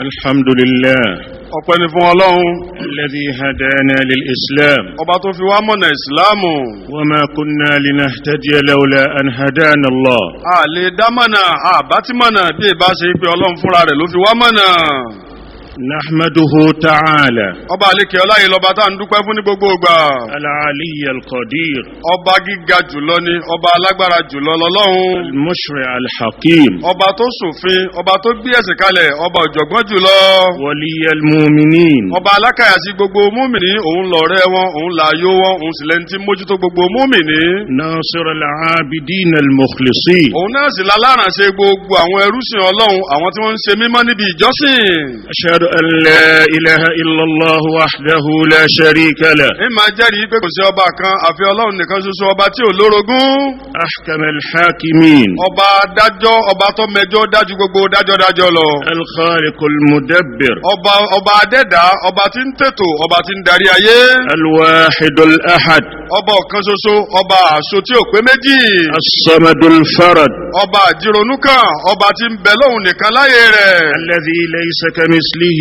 الحمد لله Ọpẹ́ ni fún Ọlọ́run. الذي هدانا للإسلام. Ọba tó fi wá mọ̀nà Ìsìláàmù. وما كنا لنهتدي لولا أن هدانا الله. A lè dá mọ̀nà àbátí mọ̀nà bí ìbá ṣe pé Ọlọ́run fúnra rẹ̀ ló fi wá mọ̀nà. نحمده تعالى. Ọba àlekè ọlá yìí lọ́ba tá à ń dúpẹ́ fún ní gbogbo ìgbà. العلي القدير. Ọba gíga jùlọ ni, ọba alágbára jùlọ lọ́lọ́run. المشرع الحكيم. Ọba tó ṣòfin, ọba tó gbé ẹ̀sìn kalẹ̀, ọba ọ̀jọ̀gbọ́n jùlọ. ولي المؤمنين. Ọba alákàyàsí gbogbo múmìnì, òun lọ̀rẹ́ wọn, òun làyò wọn, òun sì lẹni tí ń mójútó gbogbo múmìnì. ناصر العابدين المخلصين. Òun náà sì lálárànṣe gbogbo àwọn ẹrúsìn Ọlọ́run, àwọn tí wọ́n ń ṣe mímọ́ níbi ìjọsìn. أشهد أن لا إله إلا الله وحده لا شريك له. Ẹ máa jẹ́rìí pé kò sí ọba kan àfi Ọlọ́run nìkan ṣoṣo, ọba tí ò lórogún. أحكم الحاكمين. Ọba dájọ́, ọba tó mẹjọ́ dájú gbogbo dájọ́ dájọ́ lọ. الخالق المدبر. Ọba adẹ́dá, ọba tí ń tètò, ọba tí ń darí ayé. الواحد الأحد. Ọba ọ̀kan ṣoṣo, ọba àṣọ tí ò pé méjì. الصمد الفرد. Ọba àjírònú kan, ọba tí ń bẹ lóhùn nìkan láyé rẹ̀. الذي ليس كمثله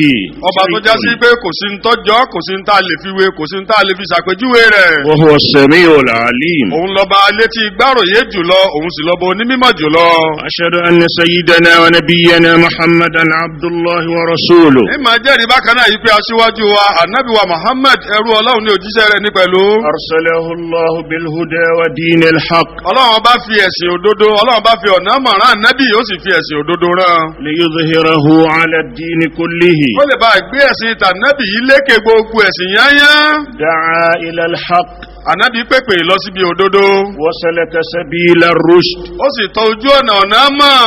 Ọba tó já sí شيء. pé kò sí ń tọ́jọ́, kò sí ń tá a lè fi wé, kò sí ń tá a lè fi ṣàpèjúwe rẹ̀. وهو السميع العليم. Òun lọ́ba létí gbáròyé jùlọ, òun sì lọ́ba onímọ̀ jùlọ. أشهد أن سيدنا ونبينا محمدا عبد الله ورسوله. Ní máa jẹ́rìí bákan náà yìí pé aṣíwájú wa, ànábì wa Muhammad, ẹrú Ọlọ́run ní, òjíṣẹ́ rẹ̀ ní pẹ̀lú. أرسله الله بالهدى ودين الحق. Ọlọ́run bá fi ẹ̀sìn òdodo, Ọlọ́run bá fi ọ̀nà mọ̀ràn ànábì, ó sì fi ẹ̀sìn òdodo rán. ليظهره على الدين كله. Ó lè bá gbé ẹ̀sìn tànábì yìí lékè gbogbo ẹ̀sìn yányán. دعا إلى الحق. Ànábì pèpè lọ síbi òdodo. وسلك سبيل الرشد. Ó sì tọ ojú ọ̀nà mọ̀.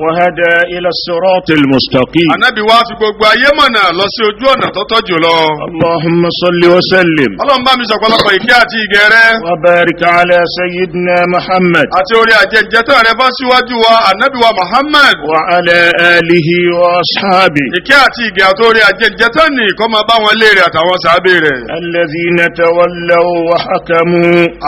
وهدى إلى الصراط المستقيم. Ànábì wá fi gbogbo ayé mọ̀nà lọ sí ojú ọ̀nà tó tọ́ jùlọ. اللهم صل وسلم Ọlọ́run, bá mi sọ̀pọ̀lọpọ̀ ìkẹ́ àti ìgẹ̀rẹ́ وبارك على سيدنا محمد àti orí àjẹjẹtọ̀ rẹ bá síwájú wa, ànábì wa Muhammad. وعلى آله وأصحابه Ìkẹ́ àti ìgẹ̀ àti orí àjẹjẹtọ̀ ní kó máa bá wọn léèrè àtàwọn sàábé rẹ̀. الذين تولوا وحكموا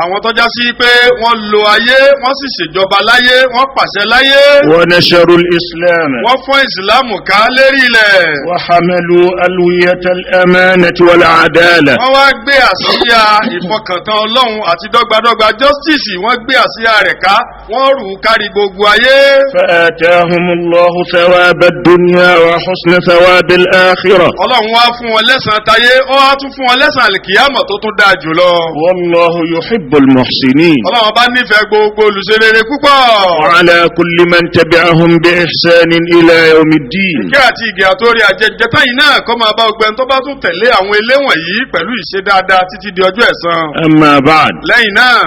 Àwọn tó já sí pé wọ́n lo ayé, wọ́n sì ṣèjọba láyé, wọ́n pàṣẹ láyé. ونشروا الإسلام Wọ́n fọ́n ìsìlámù ká lérí ilẹ̀. وحملوا ألوية الأمانة والعدالة. Wọ́n wá gbé àsíá ìfọkàntán Ọlọ́run àti dọ́gbadọ́gba, justice, wọ́n gbé àsíá rẹ̀ ká, wọ́n rù ú kárí gbogbo ayé. فآتاهم الله ثواب الدنيا وحسن ثواب الآخرة. Ọlọ́run wá fún wọn lẹ́san tayé, ó wá tún fún wọn lẹ́san àlìkìyàmọ̀ tó tún dáa jùlọ. والله يحب المحسنين. Ọlọ́run bá nífẹ̀ẹ́ gbogbo olùṣerere púpọ̀. وعلى كل من تبعهم بإحسان إلى يوم الدين. Ìkẹ́ àti ìgẹ̀ àtórí àjẹjẹta yìí náà kó máa bá ọgbẹ́ni tó bá tún tẹ̀lé àwọn eléwọ̀n yìí pẹ̀lú ìṣe dáadáa títí di ọjọ́ ẹ̀san. أما بعد، Lẹ́yìn náà,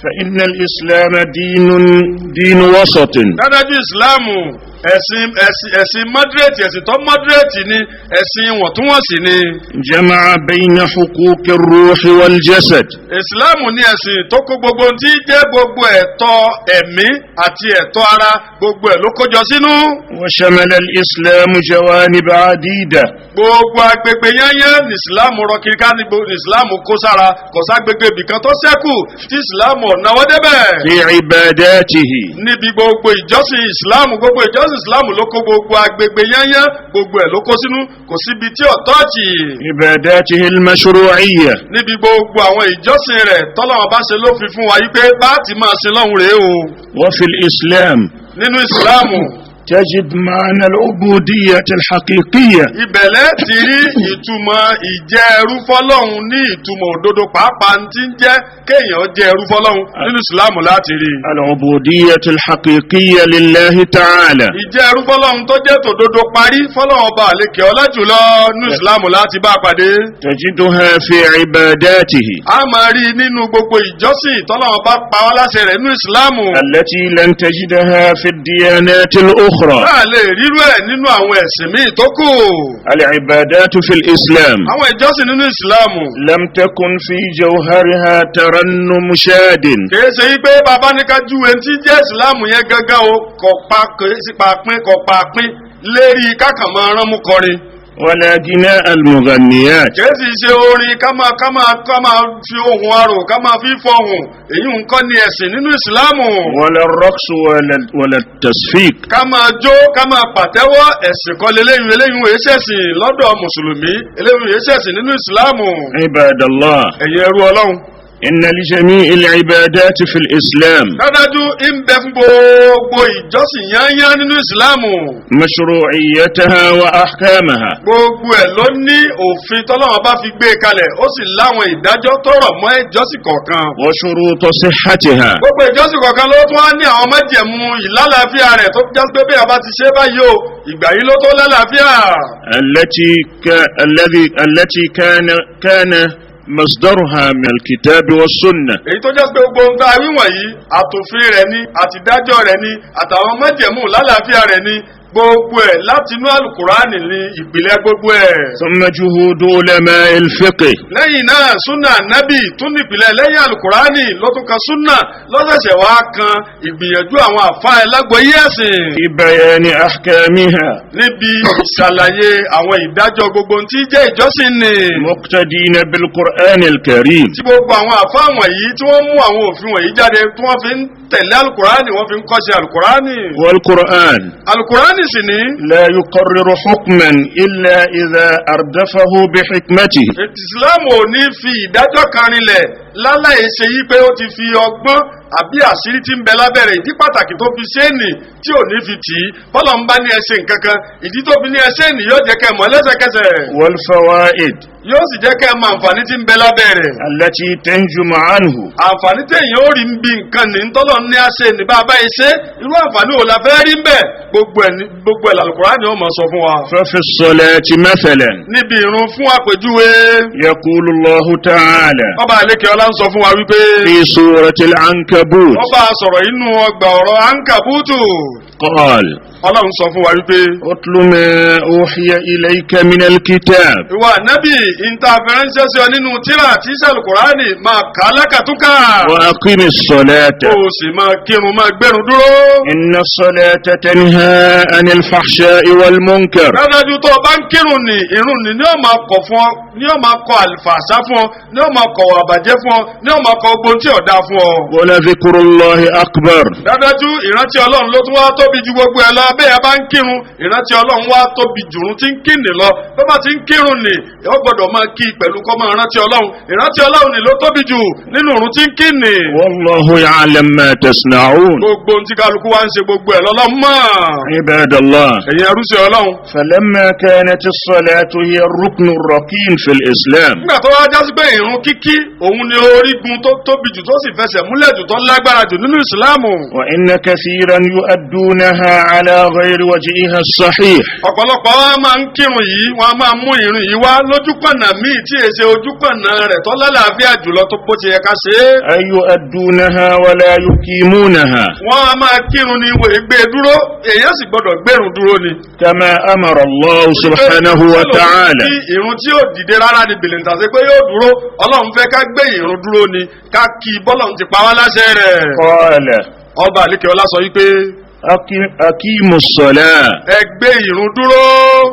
فإن الإسلام دين وسط. Dádájú, ìsìláàmù ẹ̀sìn moderate, ẹ̀sìn tó moderate ni, ẹ̀sìn wọ̀ntúnwọ̀nsì ni. جمع بين حقوق الروح والجسد. Ìsìláàmù ní ẹ̀sìn tó kó gbogbo ohun tí jẹ́ gbogbo ẹ̀tọ́ ẹ̀mí àti ẹ̀tọ́ ara, gbogbo ẹ̀ ló kójọ sínú. وشمل الإسلام جوانب عديدة. Gbogbo agbègbè yányán ní ìsìláàmù rọ kiri ká, ní ìsìláàmù kó sára, kò ságbègbè ibìkan tó ṣẹ́kù tí ìsìláàmù ò náwó débẹ̀. في عباداته. Níbi gbogbo ìjọsìn ìsìláàmù, gbogbo ìjọsìn ìsìláàmù ló kó gbogbo agbègbè yányán, gbogbo ẹ̀ ló kó sínú, kò síbi tí ò touch. عباداته المشروعية. Níbi gbogbo àwọn ìjọsìn rẹ̀ tọ́lọ́wọ́n bá ṣe lófin fún wa yí pé bá ti máa sin lọ́hùn rèé o. وفي الإسلام Nínú ìsìláàmù تجد معنى العبودية الحقيقية. Ìbẹ̀lẹ̀ ti rí ìtumọ̀ ìjẹ́ ẹrú fọ́lọ́hun ní ìtumọ̀ òdodo pàápàá tí ń jẹ́ kéèyàn jẹ́ ẹrú fọ́lọ́hun, nínú ìsìláàmù láti rí. العبودية الحقيقية لله تعالى. Ìjẹ́ ẹrú fọ́lọ́hun tó jẹ́ tòdodo parí fọ́lọ́hun ọba àlekè ọlá jùlọ, nínú ìsìláàmù láti bá a pàdé. تجدها في عباداته A máa rí i nínú gbogbo ìjọsìn tọ́lọ́hun bá pa wá láṣẹ rẹ̀ nínú ìsìláàmù. التي لن تجدها في الديانات الأخرى. Táà lè rírú ẹ̀ nínú àwọn ẹ̀sìn míì tó kù. العبادات في الإسلام Àwọn ìjọsìn nínú ìsìláàmù لم تكن في جوهرها ترنم شاد. Kìí ṣe wípé bàbá ní ká júwe tí jẹ́ ìsìláàmù yẹn gángan o, kò pa, kìí sí pa pín, kò pa pín lérí kákàn máa rán mú kọrin. ولا غناء المغنيات. Kìí sì ṣe orin ká máa fi ohùn arò ká máa fi fọhùn, èyí ń kọ́ ni ẹ̀sìn nínú ìsìláàmù. ولا الرقص ولا التصفيق. Ká máa jó, ká máa pàtẹ́wọ́, ẹ̀sìn kọ́ leléyìn. Eléyìn èé ṣẹ̀sìn lọ́dọ̀ mùsùlùmí, eléyìn èé ṣẹ̀sìn nínú ìsìláàmù. عباد الله، Ẹ̀yin ẹrú ọlọ́run، إن لجميع العبادات في الإسلام dájú ń bẹ fún gbogbo ìjọsìn yányán nínú ìsìláàmù مشروعيتها وأحكامها. Gbogbo ẹ̀ ló ní òfin tọ́lọ́run bá fi gbé e kalẹ̀, ó sì láwọn ìdájọ́ tó rọ̀ mọ́ ìjọsìn kọ̀ọ̀kan. وشروط صحتها. Gbogbo ìjọsìn kọ̀ọ̀kan ló tún wá ní àwọn májẹ̀mú ìlálàáfíà rẹ̀ tó já pé bí a bá ti ṣe báyìí o, ìgbà yìí ló tó lálàáfíà. التي ك... الذي التي كان مصدرها من الكتاب والسنة. Èyí tó jẹ́ pé gbogbo ohun tá a wí wọ̀nyí, àtòfin rẹ̀ ni, àtìdájọ́ rẹ̀ ni, àtàwọn májẹ̀mú lálàáfíà rẹ̀ ni, gbogbo ẹ̀ látinú àlùkùránì ni ìpìlẹ̀ gbogbo ẹ̀. ثم جهود علماء الفقه. Lẹ́yìn náà, súnà nábì tún nípìlẹ̀. Lẹ́yìn àlùkùránì ló tún kan súnà, lọ́sẹ̀sẹ̀ wá kan ìgbìyànjú àwọn àfa ẹlágbọ̀yé ẹ̀sìn في بيان أحكامها. níbi ìṣàlàyé àwọn ìdájọ́ gbogbo ohun tí jẹ́ ìjọsìn ni. مقتدين بالقرآن الكريم. Tí gbogbo àwọn àfa wọ̀nyí tí wọ́n mú àwọn òfin wọ̀nyí jáde, tí wọ́n fi ń tẹ̀lé alukurani, wọ́n fi ń kọ́ṣe alukurani. والقرآن Alukurani sì ní. لا يقرر حكما إلا إذا أردفه بحكمته. Ìsìláàmù ò ní fi ìdájọ́ kan rinlẹ̀ láláì ṣe yí pé ó ti fi ọgbọ́n àbí àṣírí tí ń bẹ lábẹ́rẹ̀, ìdí pàtàkì tó fi ṣe é nì tí ò ní fi tì í. Bọ́lá ń bá ní ẹ ṣe nǹkan kan, ìdí tó fi ní ẹ ṣe é nì yóò jẹ́ kẹ́ ẹ mọ̀ lẹ́sẹ̀kẹsẹ̀. والفوائد Yóò sì jẹ́ kẹ́ ẹ mọ̀ àǹfààní tí ń bẹ lábẹ́rẹ̀. التي تنجم عنه. Àǹfààní téèyàn ó rí ń bi nǹkan ní ntọ́lọ́ ní a ṣe ní bá a bá yìí ṣe, irú àǹfààní wo la fẹ́ rí ń bẹ̀, gbogbo ẹ̀ gbogbo ẹ̀ l'Al-Kùránì ó máa sọ fún wa. ففي الصلاة مثلا، Níbi ìrun fún àpèjúwe، يقول الله تعالى ọba àlekè ọlá ń sọ fún wa wípé في سورة العنكبوت، ọba sọ̀rọ̀ inú ọgbà ọ̀rọ̀ Ankabutu، قال: Ọlọ́run sọ fún wa wípé: اتل ما أوحي إليك من الكتاب. Ìwọ ànábì, ìta àfẹránṣẹ́ sí ọ nínú tíra tí sàlùkùránì, máa kà á lákàtúnkà. وأقم الصلاة. Kó o sì máa kírun, máa gbẹ̀rún dúró. إن الصلاة تنهى عن الفحشاء والمنكر. Dájú tó o bá ń kírun ní irun ní ó máa kọ̀ fún ọ, ní ó máa kọ̀ àlùfàṣà fún ọ, ní ó máa kọ̀ àbàjẹ́ fún ọ, ní ó máa kọ̀ ogun tí ò dáa fún ọ. ولذكر الله أكبر. Dájú, ìrántí ọlọ́run ló tún wá tóbi ju gbogbo ẹ lọ. Bẹ́ẹ̀ bá ń kírun, ìrántí ọlọ́run wá tóbi jùrún tí ń kíni lọ. Tó bá ti ń kírun ni, ó gbọ́dọ̀ máa kí pẹ̀lú kó máa rántí ọlọ́run. Ìrántí ọlọ́run ni ló tóbi jù nínú ìrun tí ń kíni. والله يعلم ما تصنعون. Gbogbo ohun tí kálukú wá ń ṣe, gbogbo ẹ̀ lọ́lọ́run mọ̀. عباد الله، Ẹ̀yin ẹrúsìn ọlọ́run، فلما كانت الصلاة هي الركن الركين في الإسلام، nígbà tó wá jásí pé ìrun kíkí òun ni orígun tó tóbi jù, tó sì fẹsẹ̀ múlẹ̀ jù, tó lágbára jù nínú ìsìláàmù، وإن كثيرا يؤدونها على غير وجهها الصحيح، ọ̀pọ̀lọpọ̀ wa máa ń kírun yìí, wọ́n á máa mú ìrun yìí wá lójúkọ̀nà míì tí èsè ojúkọ̀nà rẹ̀ tó lálàáfíà jùlọ tó bó ti yẹ ká ṣe é. أي يؤدونها ولا يقيمونها Wọ́n á máa kírun ni wòye gbé e dúró, èèyàn sì gbọ́dọ̀ gbérun dúró ni. كما أمر الله سبحانه وتعالى. Kí ìrun tí yóò dìde rárá ni bìlìntà sí pé yóò dúró. Ọlọ́run fẹ́ ká gbé ìrun dúró ni, ká kí bọ́lọ́run ti pa wá láṣẹ rẹ̀. قال: Ọba àlékè ọlá sọ wípé: أقيموا الصلاة. Ẹ gbé ìrun dúró.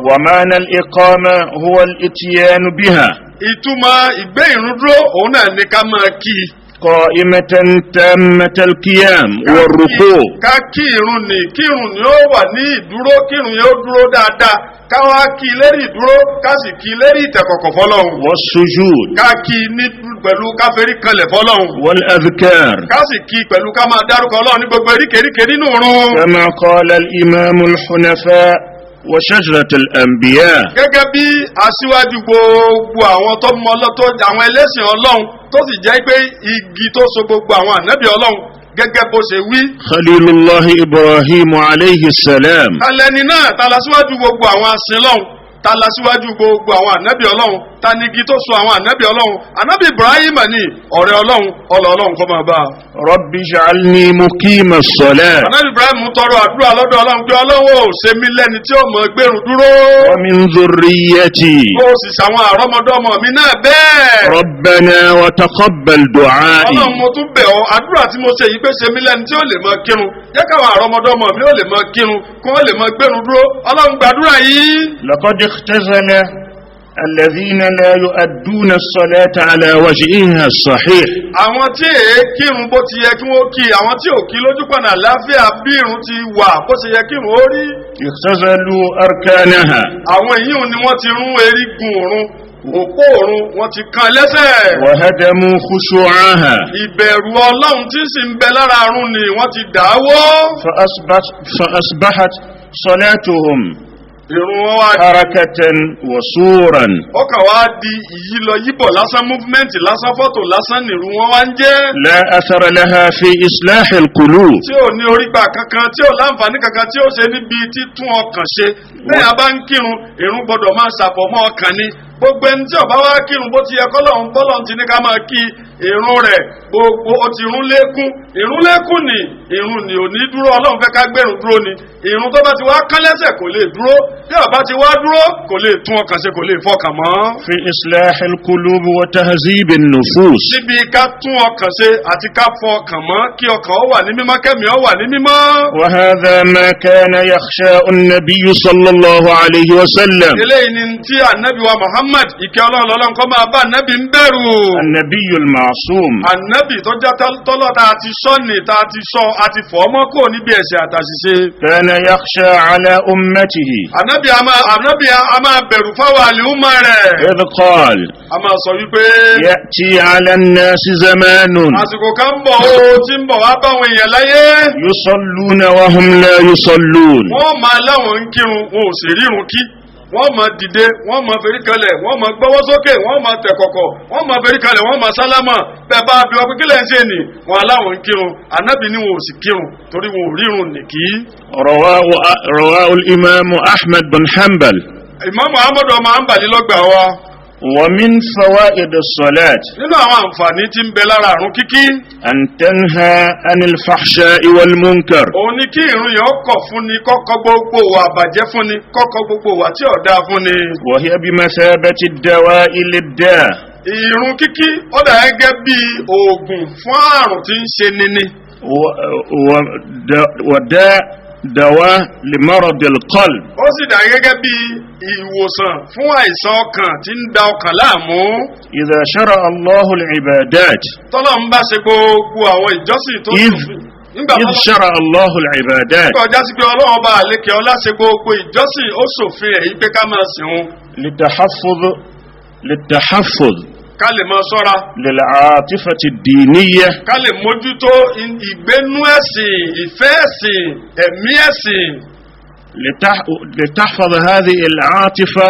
ومعنى الإقامة هو الإتيان بها Ìtumọ̀ ìgbé ìrun dúró, òun náà ni ká máa kí i. قائمة تامة القيام والركوع. Ká kí irun ní, kí irun ní ó wà ní ìdúró, kí irun yẹn ó dúró dáadáa, ká wá kí i lérí ìdúró, ká sì kí i lérí ìtẹ̀kọ̀kọ̀ fọlọ́hun. والسجود. Ká kí i ní pẹ̀lú ká ferí kanlẹ̀ fọlọ́hun. والأذكار. Ká sì kí i pẹ̀lú ká máa dárúkọ Ọlọ́run ní gbogbo eríkèéríkèé nínú irun. كما قال الإمام الحنفاء وشجرة الأنبياء، Gẹ́gẹ́ bí aṣíwájú gbogbo àwọn tó mọ tó àwọn ẹlẹ́sìn Ọlọ́run, tó sì jẹ́ pé igi tó so gbogbo àwọn ànábì Ọlọ́run, gẹ́gẹ́ bó ṣe wí. خليل الله إبراهيم عليه السلام. Talẹ́ni náà? Ta la síwájú gbogbo àwọn asinlọ́hun? Ta la síwájú gbogbo àwọn ànábì Ọlọ́run? Ta ni igi tó so àwọn ànábì Ọlọ́run? Ànábì Ibrahim ní ọ̀rẹ́ Ọlọ́run, ọlọ́ Ọlọ́run kó máa bá a. رب اجعلني مقيم الصلاة. Ànábì Ibrahim tọrọ àdúrà lọ́dọ̀ Ọlọ́run pé Ọlọ́run ò ṣe mí lẹ́ni tí ó mọ̀ gbẹ̀rún dúró. ومن ذريتي. Ó sì ṣàwọn àrọ́mọdọ́mọ mi náà bẹ́ẹ̀. ربنا وتقبل دعائي. Ọlọ́run, mo tún bẹ̀ ọ́, àdúrà tí mo ṣe yìí pé ṣe mí lẹ́ni tí ó lè máa kírun, jẹ́ káwọn àrọ́mọdọ́mọ mi ó lè máa kírun, kí wọ́n lè máa gbẹ̀rún dúró. Ọlọ́run, gbàdúrà yìí. لقد اختزل الذين لا يؤدون الصلاة على وجهها الصحيح. Àwọn tí èé kírun bó ti yẹ kí wọ́n kí, àwọn tí ò kí lójúpọ̀nà àláfíà bí irun ti wà bó ṣe yẹ kírun ó rí. اختزلوا أركانها. Àwọn èyí ni wọ́n ti rún erigun òrun, òpó òrun, wọ́n ti kan lẹ́sẹ̀. وهدموا خشوعها. Ìbẹ̀rù Ọlọ́run tí sì ń bẹ lára àrùn ni wọ́n ti dà á wó. فأصبحت صلاتهم Ìrun wọn wá حركة وصورا. ó kàn wá di ìyílọ yíbọ̀ lásán, movement lásán, fọ́tò lásán nìrun wọn wá ń jẹ́. لا أثر لها في إصلاح القلوب. Tí ò ní orígbà kankan, tí ò láǹfààní kankan tí ó ṣe níbi títún ọkàn ṣe. Bẹ́ẹ̀ a bá ń kírun, ìrun gbọ́dọ̀ máa ṣàfọ̀mọ́ ọkàn ni. Gbogbo ẹni tí ó bá wá kírun bó ti yẹ kọ́lọ́hún bọ́lọ́hún ti ní ká máa kí ìrun rẹ̀, gbogbo ó ti rún lékún, ìrun lékún ni ìrun ni ò ní dúró. Ọlọ́run fẹ́ ká gbẹ̀rún dúró ni. Ìrun tó bá ti wá kán lẹ́sẹ̀ kò lè dúró. Bí ó bá ti wá dúró, kò lè tún ọkàn ṣe, kò lè fọkàn mọ́. في إصلاح القلوب وتهذيب النفوس. Níbi ká tún ọkàn ṣe àti ká fọ ọkàn mọ́, kí ọkàn ó wà ní mímọ́, kẹ́mi ó wà ní mímọ́. وهذا ما كان يخشى النبي صلى الله عليه وسلم. Eléyìí ni tí ànábì wa Muhammad, ìkẹ́ Ọlọ́run lọ́lọ́run kọ́ máa bá, ànábì ń bẹ̀rù. النبي المعصوم. Ànábì tó jẹ́ tọ́lọ́ tá a ti sọ ní tá a ti sọ a ti fọ́ ọmọ kò níbi ẹ̀ṣẹ̀ àtàṣìṣe. كان يخشى على أمته. Ànábì a máa bẹ̀rù fáwọn àlùmọ́ rẹ̀. إذ قال: A máa sọ wípé: يأتي على الناس زمان àsìkò kan ń bọ̀ ó tí ń bọ̀ wá báwọn èèyàn láyé. يصلون وهم لا يصلون. Wọ́n máa láwọn ń kírun, wọn ò sì rírun kí. Wọ́n máa dìde, wọ́n máa ferí kalẹ̀, wọ́n máa gbọ́wọ́ sókè, wọ́n máa tẹ̀ kọ̀kọ̀, wọ́n máa ferí kalẹ̀, wọ́n máa sálámà. Bẹ́ẹ̀ bá bí wọn pé kílẹ̀ ń ṣe nì, wọn aláwọn ń kírun. Ànábì ni wọn ò sì kírun torí wọn ò rírun nìkí. رواه الإمام أحمد بن حنبل. Ìmáàmù Ahmadu ọmọ Hanbali ló gbà wá. ومن فوائد الصلاة Nínú àwọn àǹfààní tí ń bẹ lára àrùn kíkí, أن تنهى عن الفحشاء والمنكر. òun ni kí ìrun yẹn kọ̀ fún ni, kọ́kọ́ gbogbo wà bàjẹ́ fún ni, kọ́kọ́ gbogbo wà tí ò dáa fún ni. وهي بمثابة الدواء للداء. Ìrun kíkí ó dà gẹ́gẹ́ bí oògùn fún àrùn tí ń ṣe nini. وداء دواء لمرض القلب. Ó sì dà gẹ́gẹ́ bí ìwòsàn fún àìsàn ọkàn tí ń da ọkàn láàmú. إذا شرع الله العبادات Tọ́lọ́ ń bá ṣe gbogbo àwọn ìjọsìn tó nígbà إذ tọ́lọ́ شرع الله العبادات nígbà ọjà sí pé Ọlọ́run ọba àlékè ọlá ṣe gbogbo ìjọsìn, ó ṣòfin ẹ̀ yí pé ká máa sìn òun. للتحفظ Ká lè máa ṣọ́ra. للعاطفة الدينية. Ká lè mójútó ìgbénú ẹ̀sìn, ìfẹ́ ẹ̀sìn, ẹ̀mí ẹ̀sìn. لتحفظ هذه العاطفة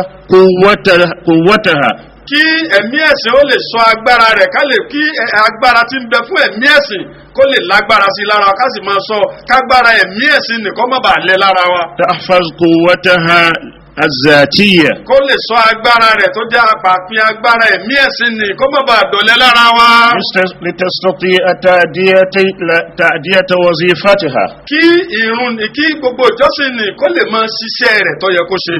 قوتها. Kí ẹ̀mí ẹ̀sìn ó lè sọ agbára rẹ̀, ká lè kí agbára tí ń bẹ fún ẹ̀mí ẹ̀sìn kó lè lágbára sí lára, ká sì máa sọ kágbára ẹ̀mí ẹ̀sìn nìkan má bàa lẹ lára wa. تحفظ قوتها الذاتية. Kó lè sọ agbára rẹ̀ tó jẹ́ àpàpín agbára ẹ̀mí ẹ̀sìn nì kó má bàa dọ̀lẹ́ lára wa. لتستطيع تأدية وظيفتها. Kí ìrun ní, kí gbogbo ìjọsìn nì kó lè máa ṣiṣẹ́ rẹ̀ tó yẹ kó ṣe.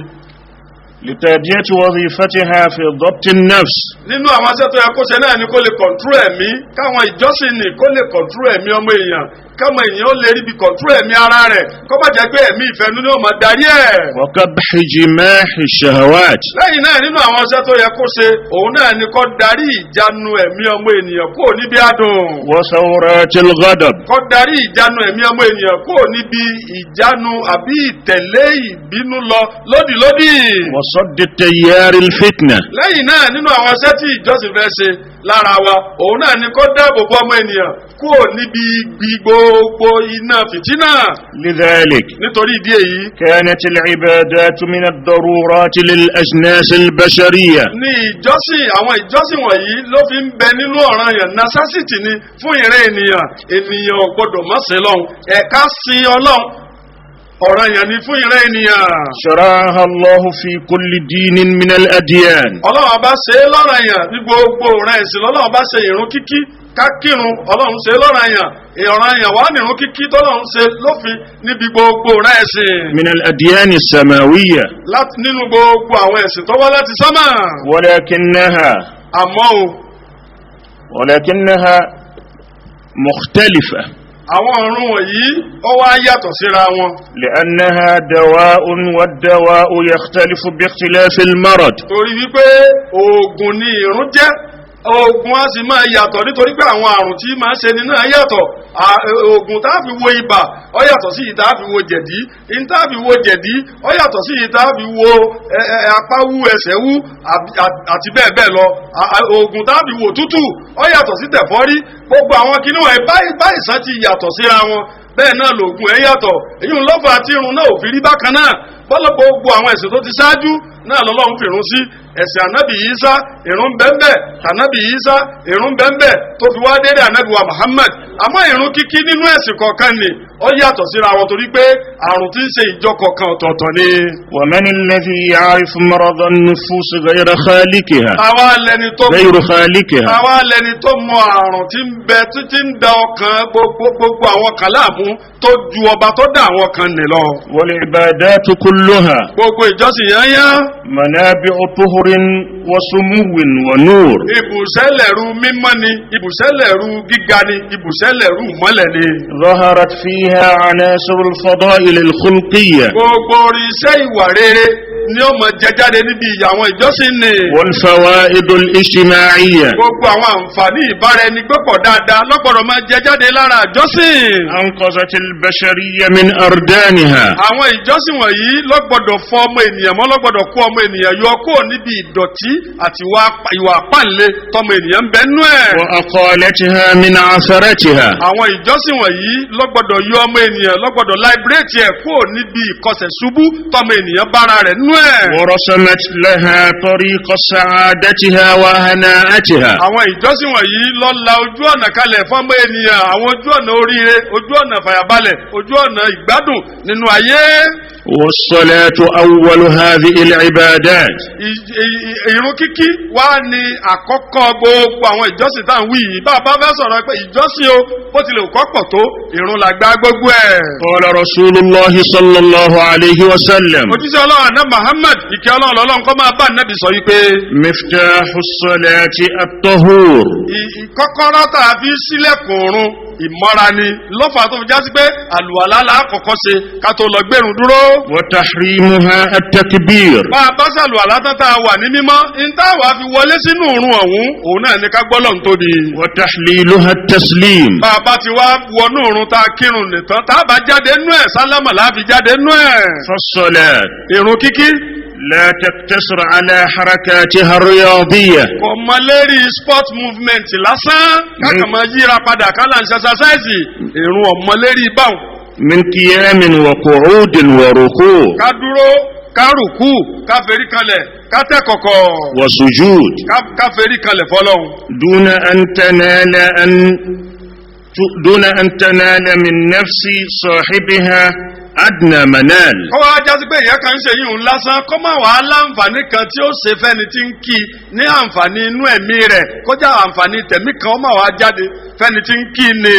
لتأدية وظيفتها في ضبط النفس. Nínú àwọn iṣẹ́ tó yẹ kó ṣe náà ni kó lè control ẹ̀mí, káwọn ìjọsìn nì kó lè control ẹ̀mí ọmọ èèyàn, káwọn èèyàn ó lè ríbi control ẹ̀mí ara rẹ̀, kó má jẹ́ pé ẹ̀mí ìfẹ́nu ni ó máa darí ẹ̀. وكبح جماح الشهوات. Lẹ́yìn náà, nínú àwọn iṣẹ́ tó yẹ kó ṣe, òun náà ni kó darí ìjánu ẹ̀mí ọmọ ènìyàn kúrò níbi adùn. وثورات الغضب. Kó darí ìjánu ẹ̀mí ọmọ ènìyàn kúrò níbi ìjánu àbí ìtẹ̀lé ìbínú lọ lódìlódì. وصد التيار الفتنة. Lẹ́yìn náà, nínú àwọn iṣẹ́ tí ìjọsìn fẹ́ ṣe lára wa, òun náà ni kó dáàbò bo ọmọ ènìyàn kúrò níbi igbi gbogbo iná fìtínà. لذلك Nítorí ìdí èyí, كانت العبادات من الضرورات للأجناس البشرية. ní ìjọsìn, àwọn ìjọsìn wọ̀nyí ló fi ń bẹ nínú ọ̀ranyàn, necessity ni fún ìran ènìyàn. Ènìyàn ò gbọdọ̀ má sin lọ́hùn, ẹ̀ka sin Ọlọ́run. Ọ̀ranyàn ni fún ìran ènìyàn. شرعها الله في كل دين من الأديان. Ọlọ́run bá ṣe é lọ́ranyàn ní gbogbo ìran ẹ̀sìn. Lọ́lọ́run bá ṣe ìrun kíkí, ká kírun, Ọlọ́run ṣe é lọ́ranyàn. Ìranyàn wà nírun kíkí tọ́lọ́run ṣe lófin níbi gbogbo ìran ẹ̀sìn. من الأديان السماوية. Láti nínú gbogbo àwọn ẹ̀sìn tó wá láti sánmà. ولكنها Àmọ́ o, ولكنها مختلفة. Àwọn ìrun wọ̀nyí ó wá yàtọ̀ síra wọn. لأنها دواء، والدواء يختلف باختلاف المرض. Torí wípé oògùn ni ìrun jẹ́, oògùn á sì máa yàtọ̀ nítorí pé àwọn àrùn tí máa ń ṣe ni náà yàtọ̀. Oògùn tá a fi wo ibà ó yàtọ̀ sí èyí tá a fi wo jẹ̀dí, èyí tá a fi wo jẹ̀dí ó yàtọ̀ sí èyí tá a fi wo apá wú, ẹsẹ̀ wú, àti bẹ́ẹ̀ bẹ́ẹ̀ lọ. Oògùn tá a fi wo tútù ó yàtọ̀ sí tẹ̀fọ́rí. Gbogbo àwọn kinní wọn báyìí sàn ti yàtọ̀ síra wọn, bẹ́ẹ̀ náà lòògùn ẹ̀ yàtọ̀. Èyí ń lọ́fà tí irun náà ò fi rí bákan náà. Bọ́lá gbogbo àwọn ẹ̀sìn tó ti ṣáájú náà lọ́lọ́run fìrun sí. Ẹ̀sìn Ànábì Ìsá, ìrun bẹ́ńbẹ́. Tànábì Ìsá, ìrun bẹ́ńbẹ́, tó fi wá dédé Ànábì wa Muhammad. Àmọ́ ìrun kíkí nínú ẹ̀sìn kọ̀ọ̀kan ni ó yàtọ̀ síra wọn torí pé àrùn tí ń ṣe ìjọ kọ̀ọ̀kan ọ̀tọ̀ọ̀tọ̀ ni. ومن الذي يعرف مرض النفوس غير خالقها؟ Àwa lẹni tó غير خالقها. Àwa lẹni tó mọ àrùn tí ń bẹ títí ń da ọkàn gbogbo àwọn kan láàmú tó ju ọba tó dá àwọn kan nì lọ? والعبادات كلها Gbogbo ìjọsìn yányán, منابع طهر وسمو ونور. Ibùsẹ̀lẹ̀rú mímọ́ ni, ibùsẹ̀lẹ̀rú gíga ni, ibùsẹ̀lẹ̀rú mọ́lẹ̀ ni. ظهرت فيها عناصر الفضائل الخلقية Gbogbo orí iṣẹ́ ìwà rere ni ó mọ jẹ jáde níbi àwọn ìjọsìn ni. والفوائد الاجتماعية. Gbogbo àwọn àǹfààní ìbáraẹnigbépọ̀ dáadáa lọ́gbọ̀dọ̀ máa jẹ jáde lára ìjọsìn. أنقذت البشرية من أردانها. Àwọn ìjọsìn wọ̀nyí lọ́gbọ̀dọ̀ fọ ọmọ ènìyàn mọ́, lọ́gbọ̀dọ̀ kó ọmọ ènìyàn yọ kó níbi ìdọ̀tí àti ìwà páǹle tọmọ ènìyàn ń bẹ nú ẹ̀. وأقالتها من عثرتها. Àwọn ìjọsìn wọ̀nyí lọ́gbọ̀dọ̀ yọ ọmọ ènìyàn, lọ́gbọ̀dọ̀ liberate ẹ̀ kúrò níbi ìkọsẹ̀ ṣubú tọmọ ènìyàn bára rẹ̀ nú ẹ̀. ورسمت لها طريق سعادتها وهناءتها. Àwọn ìjọsìn wọ̀nyí ló la ojú ọ̀nà kalẹ̀ fọ́mọ ènìyàn, àwọn ojú ọ̀nà oríire, ojú ọ̀nà fàyàbalẹ̀, ojú ọ̀nà ìgbádùn nínú ayé. والصلاة أول هذه العبادات. Ìrun kíkí wá ní àkọ́kọ́ gbogbo àwọn ìjọsìn tá à ń wí yìí. Bá a bá fẹ́ sọ̀rọ̀ pé ìjọsìn o, bó tilẹ̀ kọ́ pọ̀ tó, ìrun làgbà gbogbo ẹ̀. قال رسول الله صلى الله عليه وسلم: Òjíṣẹ́ Ọlọ́run àná Muhammad, ìkẹ́ Ọlọ́run lọ́lọ́run kọ́ máa bá Nábì, sọ wípé: مفتاح الصلاة الطهور. Kọ́kọ́rọ́ tá a fi sílẹ̀kùn ìrun, ìmọ́ra ni. Lọ́fà tó fi já sí pé àlùwàlá la kọ́kọ́ ṣe ká tó lọ gbẹ̀rún dúró. وتحريمها التكبير. Bá a bá ṣàlùwàlá tán tá a wà ní mímọ́, ní tá a wà fi wọlé sínú ìrun ọ̀hún, òun náà ní ká gbọ́lọ̀ ń tóbi. وتحليلها التسليم. Bá a bá ti wá wọnú ìrun tá a kírun nìtàn, tá a bá jáde nú ẹ̀, sálámà la fi jáde nú ẹ̀. فالصلاة Ìrun kíkí لا تقتصر على حركاتها الرياضية kò mọ lérí sport movement lásán, kákan máa yíra padà kálá ń ṣe exercise. Ìrun ọ̀mọ lérí báwọn. من قيام وقعود وركوع Ká dúró, ká rùkú, ká ferí kanlẹ̀, ká tẹ́ kọ̀kọ̀, وسجود ká ferí kanlẹ̀ fọlọ́hun. دون أن تنال من نفس صاحبها أدنى منال. Kọ́ wá jásí pé ìyẹn kan ń ṣe yìí ń lásán, kọ́ máa wà á láǹfààní kan tí ó ṣe fẹ́ni tí ń kí ní àǹfààní inú ẹ̀mí rẹ̀, kọjá àǹfààní tẹ̀mí kan ó máa wà á jáde fẹ́ni tí ń kí ni.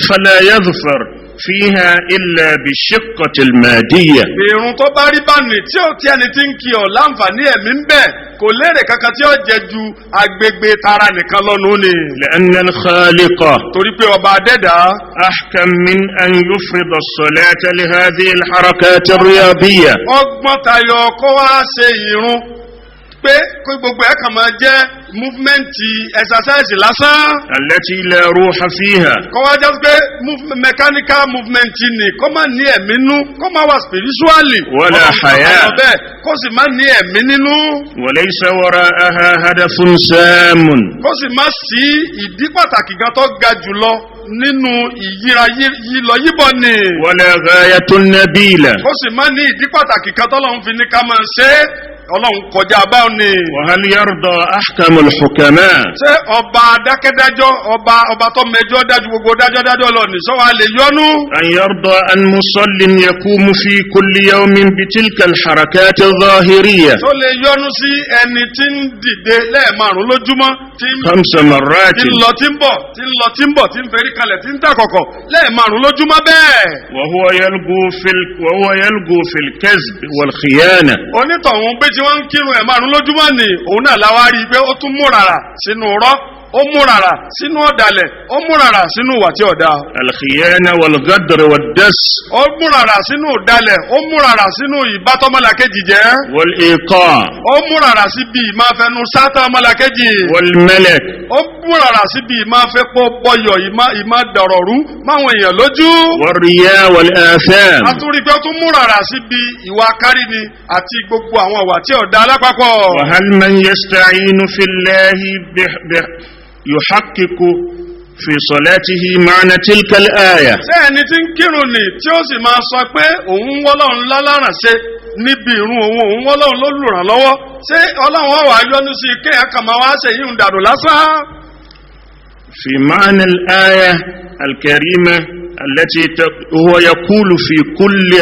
فلا يظفر فيها إلا بالشقة المادية. Ìrun tó bá rí báni tí ó tí ẹni tí ń kí ọ láǹfààní ẹ̀mí ń bẹ, kò lérè kankan tí ó jẹ ju agbègbè tara nìkan lọ́nu ni. لأن الخالق Torí pé ọba adẹ́dàá أحكم من أن يفرض الصلاة لهذه الحركات الرياضية. Ọgbọ́n tayọ kó wá ṣe ìrun pé kó gbogbo ẹ̀ kàn máa jẹ́ movement exercise lásán. التي لا روح فيها. Kó wá jẹ́ pé mechanical movement ni, kó má ní ẹ̀mí nú, kó má wà spiritually. ولا حياة. Bẹ́ẹ̀ kó sì má ní ẹ̀mí nínú. وليس وراءها هدف سام. Kó sì má sí ìdí pàtàkì gan tó ga jùlọ nínú ìyíra yílọ yíbọ ni. ولا غاية نبيلة. Kó sì má ní ìdí pàtàkì kan tọ́lọ́run fi ní ká máa ṣe é. Ọlọ́run kọjá báwọn ni. وهل يرضى أحكم الحكماء Ṣé ọba dákẹ́dájọ́, ọba tó mẹjọ́ dájú gbogbo dájọ́ dájọ́ lọ ní sọ́wọ́ lè yọnu? أن يرضى أن مصل يقوم في كل يوم بتلك الحركات الظاهرية Tó lè yọnu sí ẹni tí ń dìde lẹ́ẹ̀márùn lójúmọ́, tí ń خمس مرات tí ń lọ tí ń bọ̀, tí ń lọ tí ń bọ̀, tí ń ferí kalẹ̀, tí ń tàkọ̀kọ̀ lẹ́ẹ̀márùn lójúmọ́ bẹ́ẹ̀? وهو يلغو في الكذب والخيانة؟ Onítọ̀hún pé tí wọ́n ń kírun ẹ̀ márùn lójúmọ́ ni, òun náà láwa rí i pé ó tún múrara sínú rọ́, ó múrara sínú ọ̀dàlẹ̀, ó múrara sínú ìwà tí ọ̀dà. الخيانة والغدر والدس Ó múrara sínú ọ̀dàlẹ̀, ó múrara sínú ìbátọ́mọlàkejì jẹ́. والإيقاع Ó múrara síbi ìmáfẹnu sátá ọmọlàkejì. والملك Ó múrara síbi ìmáfẹ́pọ̀ bọyọ̀, ìmá dọ̀rọ̀rú máwọn èèyàn lójú. والرياء والآثام. A tún rí i pé ó tún múrara síbi ìwà káríni àti gbogbo àwọn ìwà tí ọ̀dà alápapọ̀. وهل من يستعين في الله يحقق في صلاته معنى تلك الآية؟ Ṣé ẹni tí ń kírun ni tí ó sì máa sọ pé òun ń wọ́lọ́run láláràn ṣe níbi ìrun òun, òun wọ́lọ́run lólùrànlọ́wọ́, ṣé Ọlọ́run ó wá yọ́nú sí i kéèyàn kàn máa wá ṣe yíyún dànù lásán? في معنى الآية الكريمة التي هو يقول في كل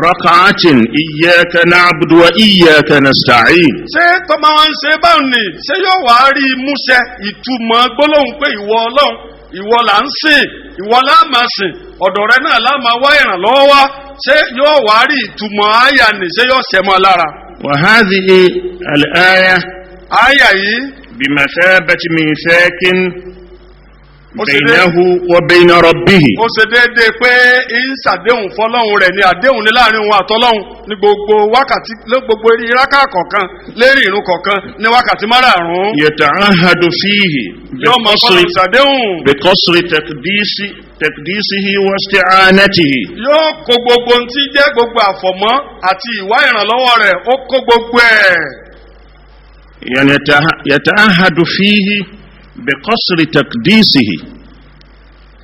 ركعة: إياك نعبد وإياك نستعين. Ṣé tó máa wá ń ṣe báwọn ni, ṣé yóò wá rí i múṣẹ ìtumọ̀ gbólóhùn pé ìwọ Ọlọ́run, ìwọ là ń sìn, ìwọ là máa sìn, ọ̀dọ̀ rẹ náà là máa wá ìrànlọ́wọ́ wá, ṣé yóò wá rí ìtumọ̀ àyà ni, ṣé yóò ṣẹ mọ́ lára? وهذه الآية Àyà yìí بمثابة ميثاق ó ṣe dé- بينه وبين ربه. Ó ṣe déédéé pé ń ṣàdéhùn fọlọ́hun rẹ̀ ní àdéhùn ní láàrin òun àtọlọ́hun ní gbogbo wákàtí, ní gbogbo ìrákà kọ̀ọ̀kan lérí ìrun kọ̀ọ̀kan ní wákàtí márààrún. يتعهد فيه Yóò máa بقصر fọlọ́hun ṣàdéhùn. بقصر تقديسه واستعانته. Yóò kó gbogbo ohun tí jẹ́ gbogbo àfọ̀mọ́ àti ìwá ìrànlọ́wọ́ rẹ̀, ó kó gbogbo ẹ̀. يعني يتعهد فيه بقصر تقديسه.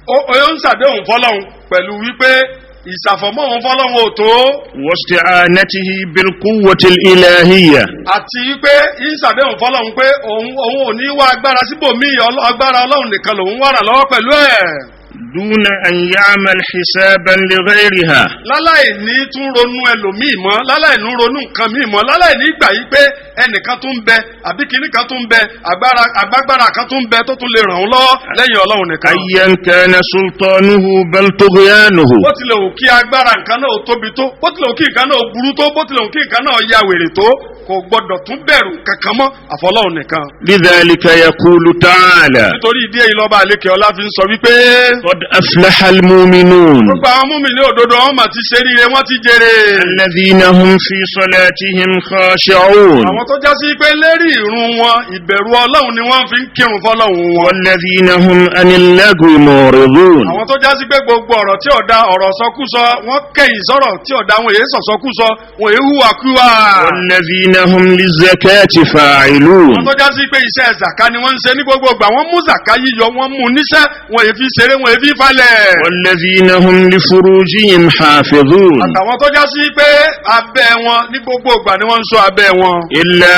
Ó ń ṣàdéhùn fọlọ́hun pẹ̀lú wípé ìṣàfọ̀mọ́ òun fọlọ́hun ò tó. واستعانته بالقوة الإلهية. Àti wípé ń ṣàdéhùn fọlọ́hun pé òun ò ní wá agbára síbòmíì, agbára Ọlọ́run nìkan lòun wà ràn lọ́wọ́ pẹ̀lú ẹ̀. دون أن يعمل حسابا لغيرها. Láláì ní tún ronú ẹlòmíì mọ́, láláì ní ronú nǹkan míì mọ́, láláì ní gbà yí pé ẹnìkan tún ń bẹ àbí kinní kan tún ń bẹ, agbára agbágbára kan tún ń bẹ tó tún lè ràn án lọ́wọ́ lẹ́yìn Ọlọ́run nìkan. أيا كان سلطانه بل طغيانه. Bó tilẹ̀ wù kí agbára nǹkan náà ó tóbi tó, bó tilẹ̀ wù kí nǹkan náà ó burú tó, bó tilẹ̀ wù kí nǹkan náà ya wèrè tó, kò gbọdọ̀ tún bẹ̀rù kankan mọ́ àfọlọ́run nìkan. لذلك يقول تعالى: Nítorí ìdí èyí lọ́ba àlékè ọlá fi ń sọ wípé: قد أفلح المؤمنون Gbogbo àwọn múmi ní òdodo, wọn mà ti ṣe ríire, wọ́n ti jèrè. الذين هم في صلاتهم خاشعون. Àwọn tó já sí pé lérí ìrun wọn, ìbẹ̀rù Ọlọ́run ni wọ́n fi ń kírun fọlọ́run wọn. والذين هم عن اللغو معرضون. Àwọn tó já sí pé gbogbo ọ̀rọ̀ tí ọ̀dà, ọ̀rọ̀ sọkúsọ, wọ́n kẹ́yìn sọ̀rọ̀ tí ọ̀dà, wọn èé sọ̀sọkúsọ, wọn èé hùwàkúwà. والذين هم للزكاة فاعلون. Àwọn tó já sí pé iṣẹ́ zàká ni wọ́n ń ṣe ní gbogbo ìgbà, wọ́n mú zàká yíyọ, wọ́n mú níṣẹ́, wọn èé fi ṣeré, wọn èé fi falẹ̀. والذين هم لفروجهم حافظون. Àtàwọn tó já sí pé abẹ́ wọn, ní gbogbo ìgbà ni wọ́n ń ṣọ́ abẹ́ wọn. إلا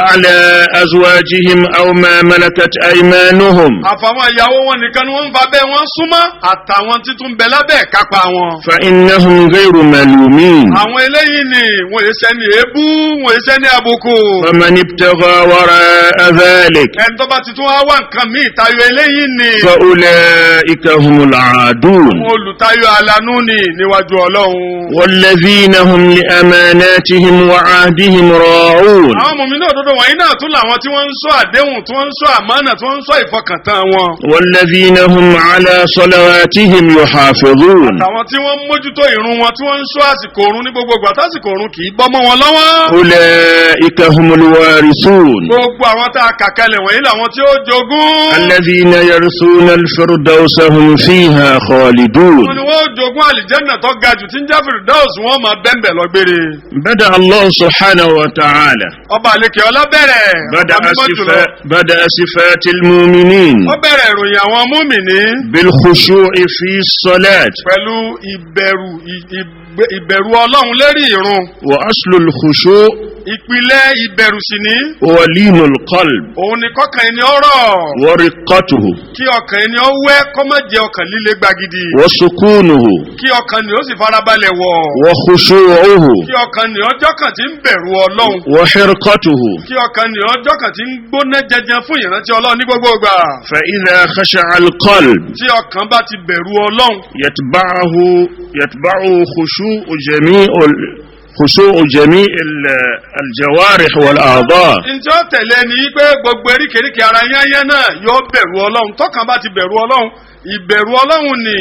على أزواجهم أو ما ملكت أيمانهم. Àfàwọn ìyàwó wọn nìkan ni wọ́n ń fa abẹ́ wọn súnmọ́, àtàwọn títún bẹ lábẹ́ ìkápá wọn. فإنهم غير ملومين. Àwọn eléyìí ni wọn èé sẹ́ni èébú, wọn èé sẹ́ni àbùkù. فمن ابتغى وراء ذلك Ẹni tó bá ti tún wá wá nǹkan míì tayọ eléyìí ni, فأولئك هم العادون. àwọn olùtayọ alanú ni níwájú Ọlọ́run. والذين هم لأماناتهم وعهدهم راعون. Àwọn mùmínì òdodo wọ̀nyí náà tún làwọn tí wọ́n ń ṣọ́ àdéhùn, tí wọ́n ń ṣọ́ àmánà, tí wọ́n ń ṣọ́ ìfọkàntán wọn. والذين هم على صلواتهم يحافظون. Àtàwọn tí wọ́n ń mójútó ìrun wọn, tí wọ́n ń ṣọ́ àsìkò òrun ní gbogbo ìgbà, tásìkò òrun kì í bọ́ mọ́ wọn lọ́wọ́. أولئك هم الوارثون. Gbogbo àwọn tá a kà kalẹ̀ wọ̀nyí làwọn tí ó jogún. الذين يرثون الفردوس هم فيها خالدون. Wọn ni wọ́n jogún àlìjẹ́nà tó ga jù tí ń jẹ́ Firdaus, wọ́n máa bẹ́ńbẹ̀ lọ gbére. بدأ الله سبحانه وتعالى Ọba àlekè ọlá bẹ̀rẹ̀. بدأ Ọba mímọ́ jùlọ. بدأ صفات المؤمنين Ó bẹ̀rẹ̀ ìròyìn àwọn múmìnì بالخشوع في الصلاة. pẹ̀lú ìbẹ̀rù. Ìbẹ̀rù Ọlọ́run lérí ìrun. وأصل الخشوع Ìpìlẹ̀ ìbẹ̀rù sì ní. هو لين القلب Òun ni kọ́kàn ẹni ọ̀rọ̀. ورقته Kí ọkàn ẹni ó wẹ́, kó má jẹ́ ọkàn líle gbagidi. وسكونه Kí ọkàn ni ó sì farabalẹ̀ wọ̀. وخشوعه Kí ọkàn ni ọjọ́ kan ti ń bẹ̀rù Ọlọ́run. وحرقته. Kí ọkàn ni ọjọ́ kan ti ń gbóná jẹjẹ fún ìrántí Ọlọ́run ní gbogbo ìgbà. فإذا خشع القلب Tí ọkàn bá ti bẹ̀rù Ọlọ́run, يتبعه خشوع جميع الجوارح والأعضاء. Ǹjẹ́ ó tẹ̀lé ni pé gbogbo eríkèéríkèé ara yányán náà yóò bẹ̀rù Ọlọ́run. Tọkàn bá ti bẹ̀rù Ọlọ́run, ìbẹ̀rù Ọlọ́run ni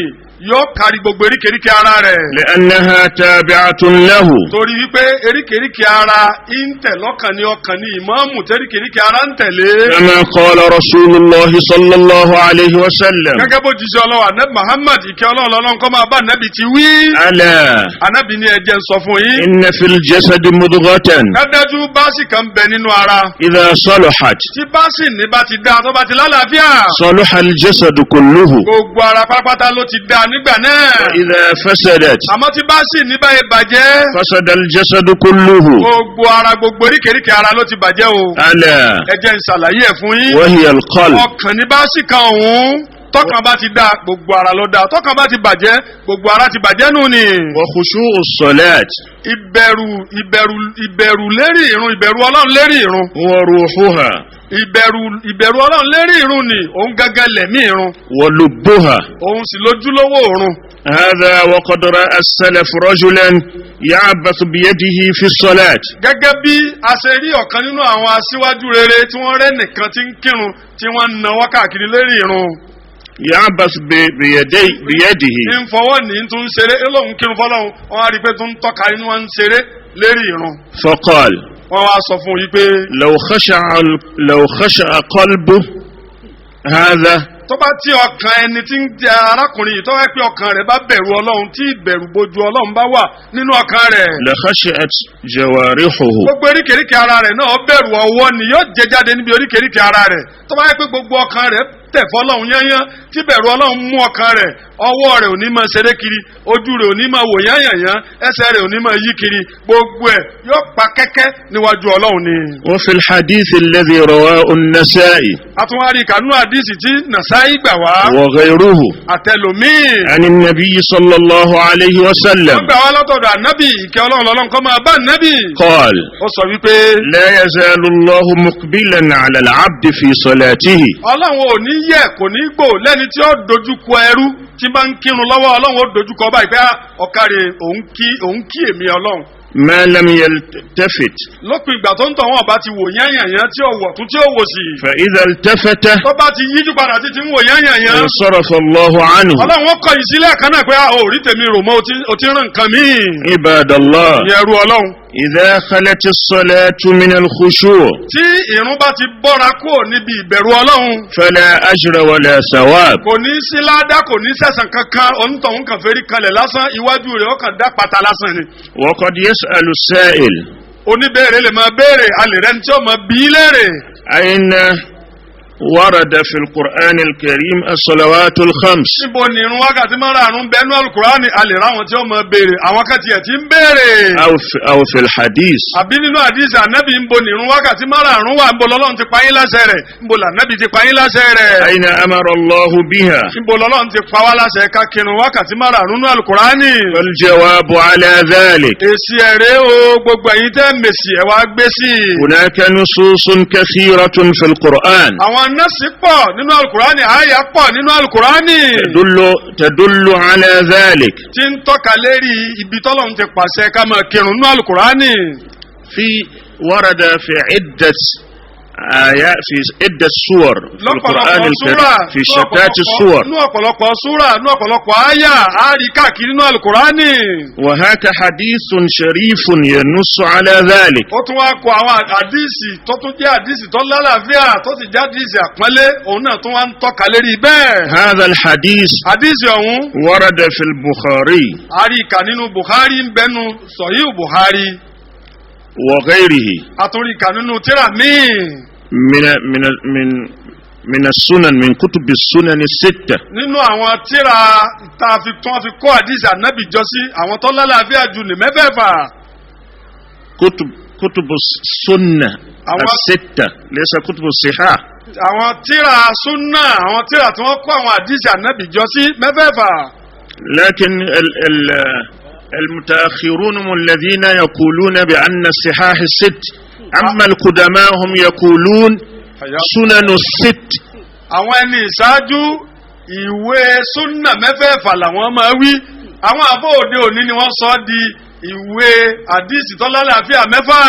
yóò kárí gbogbo eríkèéríkèé ara rẹ̀. لأنها تابعة له. Torí wípé eríkèéríkèé ara ń tẹ̀ lọ́kàn ní, ọkàn ní ìmáàmù tẹ́ríkèéríkèé ara ń tẹ̀lé. كما قال رسول الله صلى الله عليه وسلم: Gẹ́gẹ́ bó jíṣẹ́ Ọlọ́run Anabi Muhammad, ìkẹ́ Ọlọ́run lọ́lọ́run kọ́ máa bá Anabi ti wí. ألا Anabi ní ẹ jẹ́ n sọ fún yín. إن في الجسد مضغة Dájú, báàsì kan bẹ nínú ara. إذا صلحت Tí báàsì ní bá ti dáa, tó bá ti lálàáfíà, صلح الجسد كله. gbogbo ara pátápátá ló ti dáa nígbà náà. وإذا فسدت Àmọ́ tí báàsì ní báyìí bàjẹ́, فسد الجسد كله. gbogbo ara, gbogbo oríkèéríkèé ara ló ti bàjẹ́ o. ألا Ẹ jẹ́ n ṣàlàyé ẹ̀ fún yín. وهي القلب. Ọkàn ní báàsì kan òun. Tọkàn bá ti dáa, gbogbo ara ló dáa. Tọkàn bá ti bàjẹ́, gbogbo ara ti bàjẹ́ nù ni. وخشوع الصلاة Ìbẹ̀rù lérí ìrun, ìbẹ̀rù Ọlọ́run lérí ìrun. هو روحها Ìbẹ̀rù Ọlọ́run lérí ìrun ni òun gángan lẹ̀mí ìrun. ولبها. Òun sì lójúlówó ìrun. هذا وقد رأى السلف رجلا يعبث بيده في الصلاة. Gẹ́gẹ́ bí a ṣe rí ọ̀kan nínú àwọn aṣíwájú rere tí wọ́n rẹ́ nìkan tí ń kírun, tí wọ́n ń nawọ́ káàkiri lérí ìrun. يعبث بيده. Ń fọwọ́ ní tún ń ṣeré, lóun kírun fọlọ́run, wọ́n á rí i pé tún ń tọ́ka inú wọn ń ṣeré lérí ìrun. فقال: Wọ́n wá sọ fún un yìí pé لو خشع قلبه هذا tó bá tí ọkàn ẹni tí ń jẹ arákùnrin yìí, tó wá pé ọkàn rẹ̀ bá bẹ̀rù Ọlọ́run, tí ìbẹ̀rù bojú Ọlọ́run bá wà nínú ọkàn rẹ̀, لخشعت جوارحه. gbogbo oríkèéríkèé ara rẹ̀ náà bẹ̀rù, ọwọ́ ni yóò jẹ jáde níbi oríkèéríkèé ara rẹ̀. Tó bá yẹ pé gbogbo ọkàn rẹ̀ tẹ̀ fọlọ́run yányán, tí bẹ̀rù Ọlọ́run mú ọkàn rẹ̀, ọwọ́ rẹ̀ ò ní máa ṣeré kiri, ojú rẹ̀ ò ní máa wò yányànyán, ẹsẹ̀ rẹ̀ ò ní máa yí kiri, gbogbo ẹ̀ yóò pa kẹ́kẹ́ níwájú Ọlọ́run ni. وفي الحديث الذي رواه النسائي Àtúwárí kànú àdìsí tí Nàsáì gbà wá وغيره àtẹlòmíì عن النبي صلى الله عليه وسلم wọ́n gbà wá látọ̀dọ̀ ànábì, ìkẹ́ Ọlọ́run lọ́lọ́run kó máa bá ànábì. قال: Ó sọ wípé لا يزال الله مقبلا على العبد في صلاته Ọlọ́run ò ní yẹ, kò ní gbò lẹ́ni tí ó dojúkọ ẹrú tí bá ń kírun lọ́wọ́. Ọlọ́run ó dojúkọ báyìí pé, "Ah, ọ̀kàrẹ̀, òun kí èmi Ọlọ́run." ما لم يلتفت. Lópin ìgbà tó ń tọ̀ wọ́n bá ti wò yányànyán, tí ó wọ̀ tún, tí ó wò sí. فإذا التفت Tó bá ti yíjú padà títí ń wò yányànyán, انصرف الله عنه. Ọlọ́run ó kọ ìsílẹ̀ kan náà pé, "Ah, ò rí tèmi rò mọ́, o ti rán nǹkan míì." عباد الله، Ìyẹn ẹrú Ọlọ́run. إذا خلت الصلاة من الخشوع Tí ìrun bá ti bọ́ra kúrò níbi ìbẹ̀rù Ọlọ́run, فلا أجر ولا ثواب. kò ní sí ládá, kò ní sẹ̀sán kankan. Onítọ̀hún kan fẹ́rí kalẹ̀ lásán, iwájú rẹ̀ ó kàn dá pata lásán ni. وقد يسأل السائل: Oníbèrè lè máa béèrè, alẹ́ rẹ ní tí ó máa bí í léèrè. أين ورد في القرآن الكريم الصلوات الخمس؟ Níbo ni irun wákàtí márààrún bẹnu Alukurani? Alẹ́ ráwọn tí ó máa béèrè, àwọn kan tiẹ̀ ti ń béèrè. أو في الحديث؟ Àbí nínú àdìsí ànábì, ńbo ni irun wákàtí márààrún wà? Ńbo lọ́lọ́run ti pa yín láṣẹ rẹ̀? Ńbo lànábì ti pa yín láṣẹ rẹ̀? أين أمر الله بها؟ Ńbo lọ́lọ́run ti pa wá láṣẹ ká kírun wákàtí márààrún nínú Alukurani? فالجواب على ذلك: Èsì ẹ̀rẹ́ o, gbogbo ẹ̀yin tẹ́ mèsì ẹ̀ wá gbé sí i. هناك نصوص كثيرة في القرآن Àwọn nọ́ọ̀sì pọ̀ nínú Alukurani, àyà pọ̀ nínú Alukurani تدل على ذلك. tí ń tọ́ka lérí ibi tọ́lọ́run ti pàṣẹ ká máa kírun nínú Alukurani. في ورد في عدة آيات، في عدة سور في القرآن Lọ́pọ̀lọpọ̀ الكريم، súrà في شتات السور. nínú ọ̀pọ̀lọpọ̀ súrà, nínú ọ̀pọ̀lọpọ̀ àyà, á rí káàkiri nínú Alukurani. وهاك حديث شريف ينص على ذلك. Ó tún wá kọ àwọn àdìsí tó tún jẹ́ àdìsí tó lálàáfíà, tó sì jẹ́ àdìsí àpọ́nlé, òun náà tún wá ń tọ́ka lérí bẹ́ẹ̀. هذا الحديث Àdìsí ọ̀hún ورد في البخاري a rí kà nínú Bukhari, ń bẹnu Sọ̀híù Bukhari. وغيره A tún rí kà nínú tírà míì من من من من السنن، من كتب السنن الستة. Nínú àwọn tíra tá a fi tún fi kó àdìsí ànábì jọ sí, àwọn tó lálàáfíà jù ní mẹ́fẹ̀ẹ̀fà. كتب السنة الستة، ليس كتب الصحاح. Àwọn tíra súnà, àwọn tíra tí wọ́n kó àwọn àdìsí ànábì jọ sí mẹ́fẹ̀ẹ̀fà. لكن ال ال المتأخرون هم الذين يقولون بأن الصحاح الست، أما القدماء هم يقولون سنن الست. Àwọn ẹni ìṣáájú, ìwé súnà mẹ́fẹ̀ẹ̀fà làwọn máa wí. Àwọn àbọ̀ òde òní ni wọ́n sọ di ìwé àdìsí tó lálàáfíà mẹ́fà.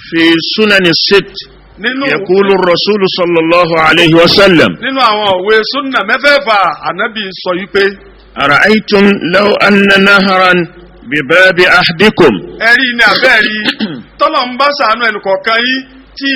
في سنن الست Nínú يقول الرسول صلى الله عليه وسلم: Nínú àwọn òwe súnà mẹ́fẹ̀ẹ̀fà, ànábì sọ yìí pé: أرأيتم لو أن نهرا بباب أحدكم Ẹ̀rí ni àbẹ́ẹ̀rí, tọ́lọ̀ ń bá sàánú ẹnì kọ̀ọ̀kan yín tí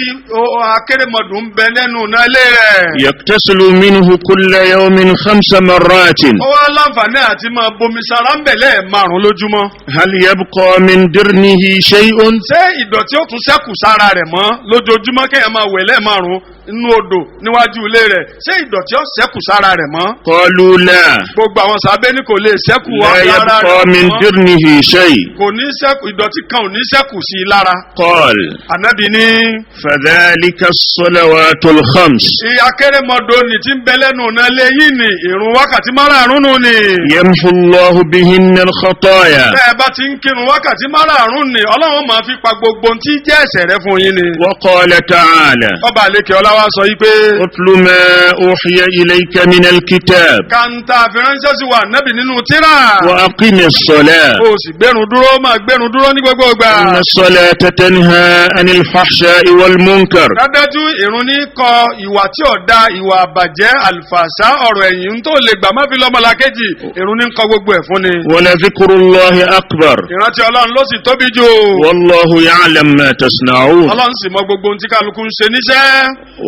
akérèmọdù ń bẹ lẹ́nu náà lé rẹ̀. يغتسل منه كل يوم 5 مرات، Ó wá láǹfààní àti máa bomi sara ń bẹ̀ lẹ́ẹ̀márùn lójúmọ́. هل يبقى من درنه شيء؟ Ṣé ìdọ̀tí ó tún ṣẹ́kù sára rẹ̀ mọ́ lójoojúmọ́? Kéèyàn máa wẹ̀ lẹ́ẹ̀márùn nínú odò níwájú ilé rẹ̀, ṣé ìdọ̀tí ó ṣẹ́kù sára rẹ̀ mọ́? قالوا لا. Gbogbo àwọn sábẹ́ ní kò lè ṣẹ́kù لا lára يبقى rẹ̀ من mọ́. درنه شيء. Kò ní ṣẹ́kù, ìdọ̀tí kan ò ní ṣẹ́kù sí i lára. قال: Ànábì ní: فذلك الصلوات الخمس. Akérèmọdò ní tí ń bẹ lẹ́nu ọ̀nà lẹ́yìn ní ìrun wákàtí márààrún nù ni. يمحو الله بهن الخطايا. Bẹ́ẹ̀ bá ti ń kírun wákàtí márààrún ni, Ọlọ́run máa fi pa gbogbo ohun tí jẹ́ ẹ̀ṣẹ̀ rẹ fún yín ni. وقال تعالى: Ọba àlekè ọlá wa sọ yìí pé: اتل ما أوحي إليك من الكتاب، Kàńtà àfiránṣẹ́ sí wa nábì nínú tírà. وأقم الصلاة، O sì gbẹ̀rún dúró, máa gbẹ̀rún dúró ní gbogbo ìgbà. إن الصلاة تنهى عن الفحشاء والمنكر. Dádájú, ìrun ní kọ ìwà tí ò da, ìwà àbàjẹ́, àlùfàṣà, ọ̀rọ̀ ẹ̀yìn tó lè gbà má fi lọ́mọlàkejì, ìrun ní kọ gbogbo ẹ̀ fún ni. ولذكر الله أكبر. Ìrántí Ọlọ́run ló sì tóbi jù. والله يعلم ما تصنعون. Ọlọ́run sì mọ gbogbo ohun tí kálukú ń ṣe níṣẹ́.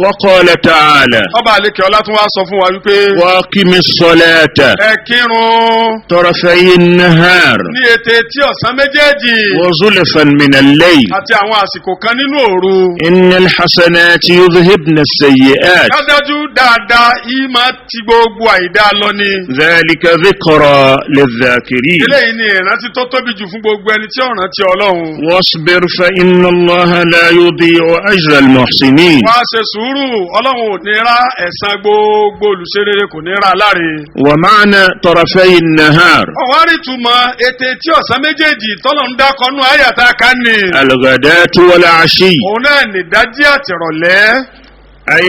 وقال تعالى: Ọba àlekè ọlá tún wá sọ fún wa wípé: وأقم الصلاة Ẹ kírun طرفي النهار ní ètè tí ọ̀sán méjèèjì وزلفا من الليل، àti àwọn àsìkò kan nínú òru. إن الحسنات يذهبن السيئات، Dájú dáadáa yìí máa ti gbogbo àìdá lọ ni. ذلك ذكرى للذاكرين. Eléyìí ni ìrántí tó tóbi jù fún gbogbo ẹni tí ó rántí Ọlọ́run. واصبر فإن الله لا يضيع أجر المحسنين. Wá ṣe sùúrù, Ọlọ́run ò ní rá ẹ̀san gbogbo olùṣerere, kò ní rá láre. ومعنى طرفي النهار: Ọ̀wárí túmọ̀ ètè tí ọ̀sán méjèèjì tọ́lọ̀ ń dákọ̀nú àyàtà kan ni. الغداة والعشي، Òun náà nìdájí àtìrọ̀lẹ́. أي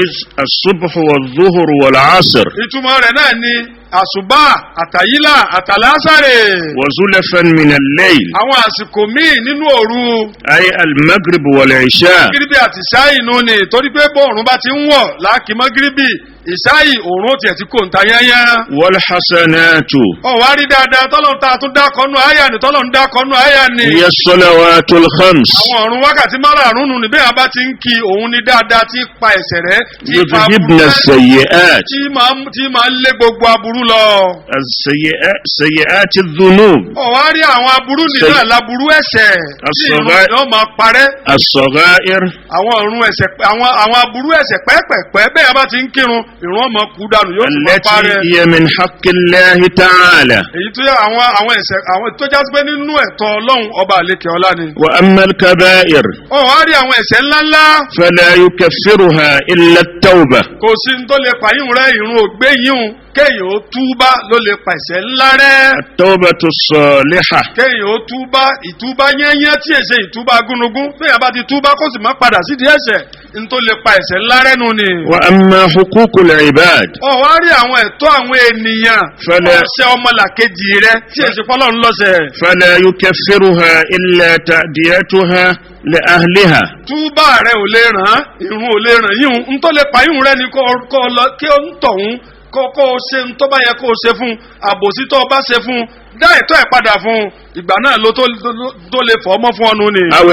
الصبح والظهر والعصر. Ìtumọ̀ rẹ̀ náà ni àṣùbà, àtàyílà, àtàlásàrè. وزلفا من الليل، Àwọn àsìkò míì nínú òru. أي المغرب والعشاء. Gíríbì àti ìṣáì nù ni, torí pé bóòrùn bá ti ń wọ̀ láàkì mọ́ gíríbì, ìṣáì, òórùn tiẹ̀ ti kò ń ta yányá. والحسنات Ọ̀wárí dáadáa tọ́lọ̀ ta tún dákọ̀nú àyà ni, tọ́lọ̀ ń dákọ̀nú àyà ni. هي الصلوات الخمس، Àwọn ọ̀run wákàtí márààrún nù ní bí a bá ti ń kí, òun ní dáadáa tí pa ẹ̀ṣẹ̀ rẹ̀, tí pa aburú يذهبن rẹ́, السيئات. tí máa ń lé gbogbo aburú lọ. السيئات، سيئات الذنوب. Ọ̀wárí àwọn aburú nínú àláburú ẹ̀ṣẹ̀ tí ìrun yóò máa parẹ́. الصغائر. Àwọn ọ̀run ẹ̀ṣẹ̀, àwọn aburú ẹ̀ṣẹ̀ pẹ́pẹ̀pẹ́, bẹ́ẹ̀ bá ti ń kírun, ìrun ọmọ kú dànù, yóò sì máa التي parẹ́. هي من حق الله تعالى. Èyí tó yẹ àwọn ẹ̀ṣẹ̀ àwọn tó jásí pé nínú ẹ̀tọ́ Ọlọ́run ọba àlekè ọlá ni. وأما الكبائر، Ọ̀wárí àwọn ẹ̀ṣẹ̀ ńláńlá، فلا يكفرها إلا التوبة. Kò sí ní tó lè pààyàn rẹ, ìrun ògbé yíhun, kéèyàn ó túbá ló lè pa ẹ̀ṣẹ̀ ńlá rẹ́. التوبة الصالحة. Kéèyàn ó túbá, ìtúbá yẹ́nyẹ́ tí èsè ìtúbá gúnugún, kéèyàn bá ti túbá kó sì má padà sídìí ẹ̀ṣẹ̀, ní tó lè pa ẹ̀ṣẹ̀ ńlá rẹ́ nu ni. وأما حقوق العباد، Ọ̀wá rí àwọn ẹ̀tọ́ àwọn ènìyàn, ọ̀sẹ̀ ọmọlàkejì rẹ tí èsì fọlọ́run lọ́sẹ̀. فلا يكفرها إلا تأديتها لأهلها. Túbá rẹ ò lè ràn án, ìrun ò lè ràn yíhun, ní tó lè pa yíhun rẹ ni kó kó lọ kí ó ń tọ̀hún kó o ṣe ń tó bá yẹ kó o ṣe fún un, àbòsí tó o bá ṣe fún un, dá ẹ̀tọ́ ẹ̀ padà fún un, ìgbà náà ló tó lè fọ́ ọmọ fún ọnu ni. أو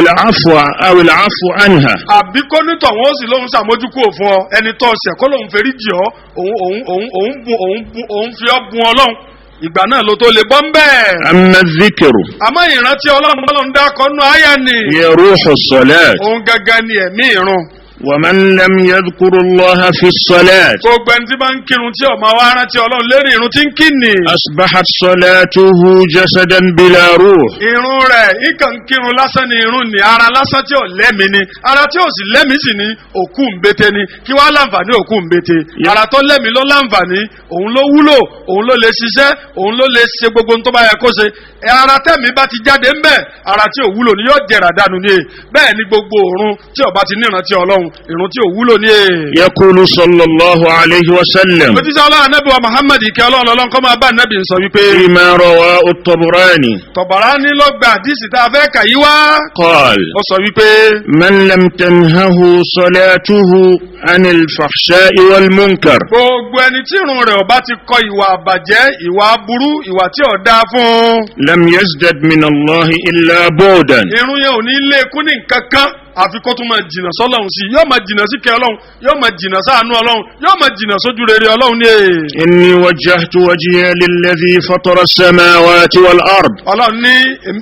العفو عنها. Àbí kó nítọ̀ wọn ó sì lóun ṣàmójúkú òfin ọ, ẹni tó ṣẹ̀ kó lóun ferí jì ọ́, òun òun òun òun bu òun bu òun fi ọ́ bun Ọlọ́run, ìgbà náà ló tó lè bọ́ ń bẹ́ẹ̀. أما الذكر، Àmọ́ ìrántí Ọlọ́run, Ọlọ́run dákọ̀ nù áyà ni. هي روح الصلاة. Òun gangan ni ẹ̀mí ìrun. ومن لم يذكر الله في الصلاة Gbogbo ẹni tí bá ń kírun tí ó máa wá rántí Ọlọ́run lérí irun tí ń kí ni. أصبحت صلاته جسدا بلا روح. Irun rẹ̀ ìkàn kírun lásán ni, irun ni ara lásán tí ò lẹ́mìí ni, ara tí ò sì lẹ́mìí sì ni òkú ń bété ni. Kí wàá láǹfààní òkú ń bété? Ara tó lẹ́mìí ló láǹfààní, òun ló wúlò, òun ló lè ṣiṣẹ́, òun ló lè ṣe gbogbo ohun tó bá yẹ kó ṣe. Ara tẹ́mi bá ti jáde ńbẹ̀, ara tí ò wúlò ni, yóò jẹrà dànù ni. Bẹ́ẹ̀ ni gbogbo òrun tí ó bá ti nírántí Ọlọ́run, ìrun tí ò wúlò ni. يقول صلى الله عليه وسلم Òjíṣẹ́ Ọlọ́run Ànábì wa Muhammad, ìkẹ́ Ọlọ́run Ọlọ́run kó máa bá Ànábì, ń sọ wípé فيما رواه الطبراني Tọ̀bàránì ló gba àdìsí tá a fẹ́ kà yí wá. قال Ó sọ wípé من لم تنهه صلاته عن الفحشاء والمنكر gbogbo ẹni tí irun rẹ̀ ò bá ti kọ ìwà àbàjẹ́, ìwà aburú, ìwà tí ò dáa fún un, لم يزدد من الله إلا بعدا. Irun yẹn ò ní lékún ní nǹkan kan àfi kó tún máa jìnnà sọ́lọ́run sí i. Yóò máa jìnnà sí kẹ́ Ọlọ́run, yóò máa jìnnà sáànú Ọlọ́run, yóò máa jìnnà sójú rere Ọlọ́run ní èè. إني وجهت وجهي للذي فطر السماوات والأرض Ọlọ́run ní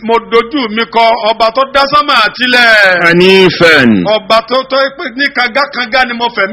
mo dojú mi kọ ọba tó dá sánmà àtilẹ̀. حنيفا Ọba tó pé ní kangakanga ni mo fẹ̀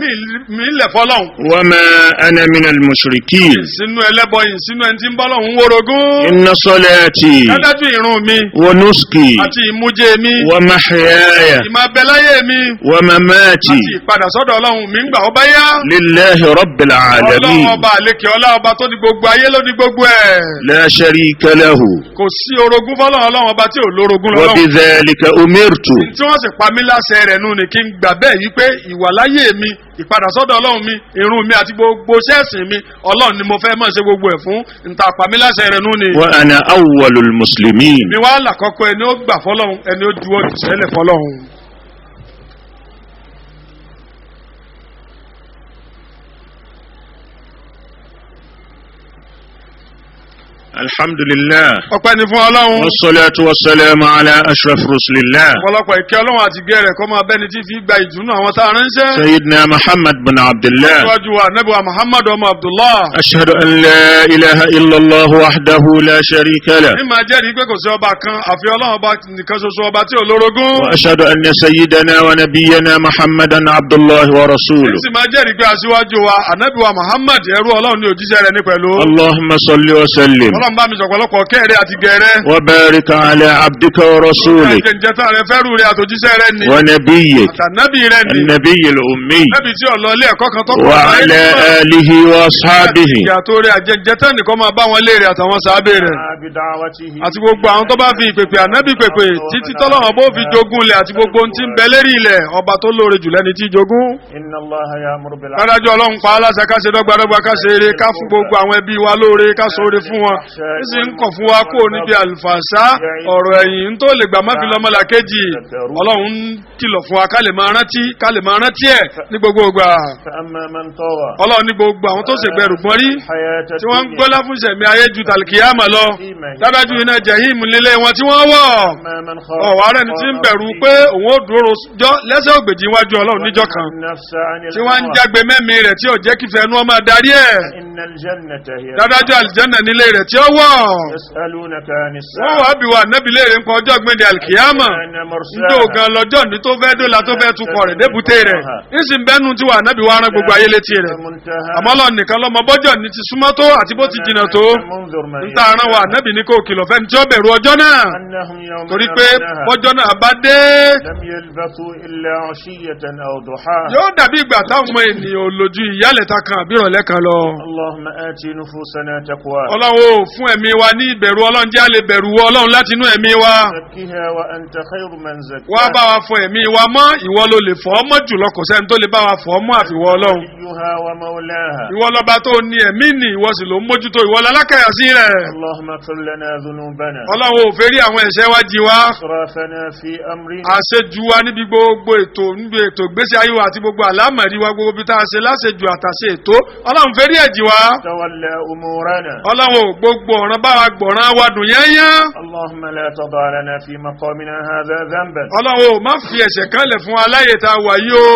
mí lẹ̀ fọlọ́run. وما أنا من المشركين. Sínú ẹlẹ́bọ yìí, sínú ẹni tí ń bọ́lọ́run wórogún. إن صلاتي Dájú irun mi ونسكي àti ìmújẹ mi, ومحياي ìmọ̀ abẹ́láyé mi ومماتي àti ìpadà sọ́dọ̀ Ọlọ́run mi ń gbà ọba yá. لله رب Ọlọ́run العالمين ọba àlekè ọlá, ọba tó ní gbogbo ayé ló ní gbogbo ẹ̀. لا شريك له. Kò sí orogún fọlọ́run, Ọlọ́run ọba tí ò lórogún lọ́lọ́run. وبذلك أمرت. Tí wọ́n sì pa mí láṣẹ rẹ̀ nù ni kí n gbà bẹ́ẹ̀ yí pé ìwàláyé mi, ìpadà sọ́dọ̀ Ọlọ́run mi, irun mi àti gbogbo sẹ́ẹ̀sì mi, Ọlọ́run ni mo fẹ́ máa ṣe gbogbo ẹ̀ fún. Níta pa mí láṣẹ rẹ̀ nù ni. وأنا أول المسلمين. Mi wá làkọ́kọ́ ẹni ó gbà fọlọ́run, ẹni ó juwọ́ jù sẹ́lẹ̀ fọlọ́run. الحمد لله Ọpẹ́ ni fún Ọlọ́run. والصلاة والسلام على أشرف رسل الله Ọ̀pọ̀lọpọ̀ ìkẹ́ Ọlọ́run àti gẹ́rẹ̀ kó máa bẹ́ni tí fi gba ìdùnnú àwọn tá a ránṣẹ́. سيدنا محمد بن عبد الله. Síwájú wa Ànábì wa Muhammad ọmọ Abdullah. أشهد أن لا إله إلا الله وحده لا شريك له. Ní máa jẹ́rìí pé kò sí ọba kan àfi Ọlọ́run ọba nìkan ṣoṣo, ọba tí ò lórogún. وأشهد أن سيدنا ونبينا محمدا عبد الله ورسوله. Sì máa jẹ́rìí pé aṣíwájú wa Ànábì wa Muhammad, ẹrú Ọlọ́run ní, òjíṣẹ́ rẹ̀ ní pẹ̀lú. اللهم صل وسلم Ọlọ́run bá mi sọ̀pọ̀lọpọ̀ kẹ́rẹ́ àti gẹ̀rẹ́. وبارك على عبدك ورسولك Jẹ̀ǹjẹ̀ta rẹ̀ fẹ́rù rẹ̀ àtòjíṣẹ́ rẹ̀ ni. ونبيك Àtànábì rẹ̀ ni. النبي الأمي Nábì tí ò lọ ilé ẹ̀kọ́ kan tó kọ́ وعلى آله وأصحابه Ìyàtọ̀ rẹ̀ àjẹjẹtẹ́ nìkan máa bá wọn léèrè àtàwọn sàábé rẹ̀. بدعوته Àti gbogbo àwọn tó bá fi ìpèpè ànábì pèpè títí tọ́lọ́wọ́n bó fi jogún ilẹ̀ àti gbogbo ohun tí ń bẹ lérí ilẹ̀, ọba tó lóore jù lẹ́ni tí jogún. إن الله يأمر بالعدل Dádájọ́ Ọlọ́run pa aláṣẹ ká ṣe dọ́gbadọ́gba, ká ṣe eré, ká fún gbogbo àwọn ẹbí wa lóore, ká ṣoore fún wọn. Ó sì ń kọ̀ fún wa kó níbi àlùfàṣá, ọ̀rọ̀ ẹ̀yìn tó lè gbà má fi lọ́mọlà kejì. Ọlọ́run ń kìlọ̀ fún wa ká lè máa rántí, ká lè máa rántí ẹ̀ ní gbogbo ìgbà. فأما من طغى Ọlọ́run ní gbogbo àwọn tó ṣègbẹrù gbọ́n rí الحياة tí wọ́n ń gbọ́lá fún ìṣẹ̀mí ayé ju tàlìkìyàmà lọ, dádájú iná jẹ̀hím nílé wọn tí wọ́n wọ̀. أما من خاف Ọ̀wá rẹ̀ ni tí ń bẹ̀rù pé òun ó dúró jọ lẹ́sẹ̀ ògbèjì iwájú Ọlọ́run níjọ́ kan, النفس عن tí wọ́n ń الهوى jágbe mẹ́mí rẹ̀ tí ò jẹ́ kífẹ́ ẹnu ọmọ darí ẹ̀, إن الجنة هي dádájú àlìjẹ́nà nílé rẹ̀ tí ó wọ̀. يسألونك عن Wọ́n الساعة wàá bí wa nẹ́bi léèrè ń kọ ọjọ́ gbẹ̀dẹ̀ àlìkìyàmà أن njó مرساها gan lọ́jọ́ ní tó fẹ́ dóla tó fẹ́ tukọ̀ rẹ̀ débùté rẹ̀ nísìn bẹ́nu tí wà nẹ́bi wa rán gbogbo ayé létí rẹ̀. منتهى Àmọ́ Ọlọ́run nìkan lọ́mọ bọ́jọ́ ní ti súnmọ́ tó àti bó ti jìnnà tó. منذر من Ń ta ara wa nẹ́bi ní kò kìlọ̀ fẹ́ni tí ó bẹ̀rù ọjọ́ náà, أنهم يوم torí pé يرونها bọ́jọ́ náà bá dé, لم يلبثوا إلا عشية أو ضحاها. yóò dàbí ìgbà táwọn ọmọ ènìyàn ò lójú ìyálẹ̀ta kan àbí ìrọ̀lẹ́ kan lọ. اللهم آت نفوسنا تقواها. Ọlọ́run ò fún ẹ̀mí wa ní ìbẹ̀rù Ọlọ́run, jẹ́ á lè bẹ̀rù wọ Ọlọ́run láti inú ẹ̀mí wa. زكها وأنت خير من Wá bá زكاها. wa fọ ẹ̀mí wa mọ́, ìwọ ló lè fọ́ ọmọ jùlọ, kò sẹ́ni tó lè bá wa fọ́ ọmọ àfiwọ́ Ọlọ́run. وليها ومولاها. Ìwọ lọ́ba tó ní ẹ̀mí ni, ìwọ sì ló ń mójútó, ìwọ lálákàyà sí rẹ̀. اللهم اغفر لنا ذنوبنا Ọlọ́run ò fẹ́ rí àwọn ẹ̀ṣẹ̀ wa jì wá. إسرافنا في أمرنا. Àṣejù wa níbi gbogbo ètò, níbi ètò ìgbésí ayé wa àti gbogbo àlámọ̀rí wa, gbogbo bí tá a ṣe láṣejù àtàṣe ètò, Ọlọ́run fẹ́ rí ẹ̀jì wa. تولى أمورنا. Ọlọ́run ò gbogbo gbogbo ọ̀ràn bá wa gbọ̀ràn wa dùn yányán. اللهم لا تضع لنا في مقامنا هذا ذنبا Ọlọ́run ò má fi ẹ̀ṣẹ̀ kan lẹ̀ fún aláyè tá a wà yìí o,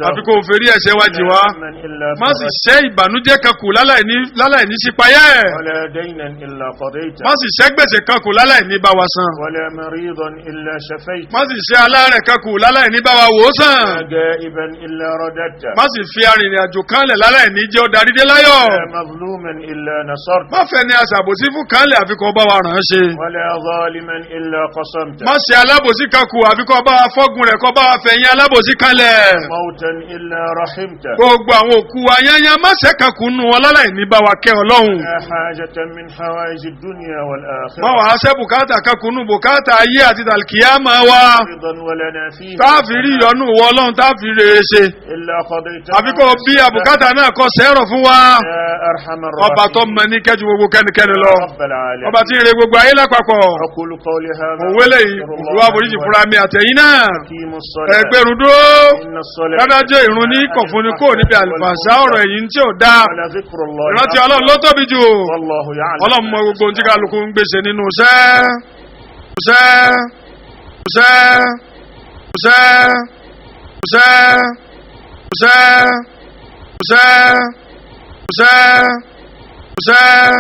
àfi kó o fèrè ẹ̀ṣẹ̀ wa jì wá. ولا هما إلا Má sì فرجته ṣẹ́ ìbànújẹ́ kan kù láláì ní sípayá ẹ̀. ولا دينا إلا قضيته Má sì ṣẹ́ gbèsè kan kù láláì ní bá wa san. ولا مريضا إلا شفيته Má sì ṣẹ́ aláàrẹ̀ kan kù láláì ní bá wa wò ó sàn. ولا غائبا إلا رددته Má sì fi arìnrìn àjò kan lẹ̀ láláì ní jẹ́ ó darí dé láyọ̀. ولا مظلوما إلا نصرته Má fẹ́ ni aṣàbòsí fún kan lẹ̀ àfi kó bá wa ràn án ṣe. ولا ظالما إلا قصمته Má ṣe alábòsí kan kù àfi kó bá wa fọ́gun rẹ̀ kó bá wa fẹ̀yìn alábòsí kan lẹ̀. موتا إلا رحمته Gbogbo àwọn òkú wa yányán má ṣe kan kù nù wọn láláì ní bá wa kẹ́ Ọlọ́run. لا حاجة من حوائج الدنيا والآخرة Má wàá ṣe bùkátà kan kù nù bùkátà ayé àti tàlkìyámà wa. رضا ولنا فيه Táàfi rí ìyọnú wọ Ọlọ́run táàfi rere ṣe. إلا قضيتها Àfi kó bí àbùkátà náà kọ sẹ́rọ̀ fún wa. يا أرحم Ọba tó الراحمين mọ ní kẹ́jú gbogbo kẹ́nikẹ́ni يا lọ. رب العالمين Ọba tí ń re gbogbo ayé lápapọ̀. أقول قولي هذا Òwe lèyí, وأستغفر òwe الله àforíjì لي fúnra mi àtẹ̀yìn náà. وأقيموا الصلاة Ẹgbẹ́rún dúró. إن الصلاة Dádájọ́ ìrun ní kọ̀fún ni kò níbi àlùfàṣà ọ̀rọ̀ èyí tí ò dáa. ولذكر الله Ìrántí Ọlọ́run ló tóbi jù. والله يعلم Ọlọ́run mọ gbogbo ohun tí kálukú ń gbèsè nínú iṣẹ́. Iṣẹ́. Iṣẹ́. Iṣẹ́. Iṣẹ́. Iṣẹ́. Iṣẹ́. Iṣẹ́. Iṣẹ́.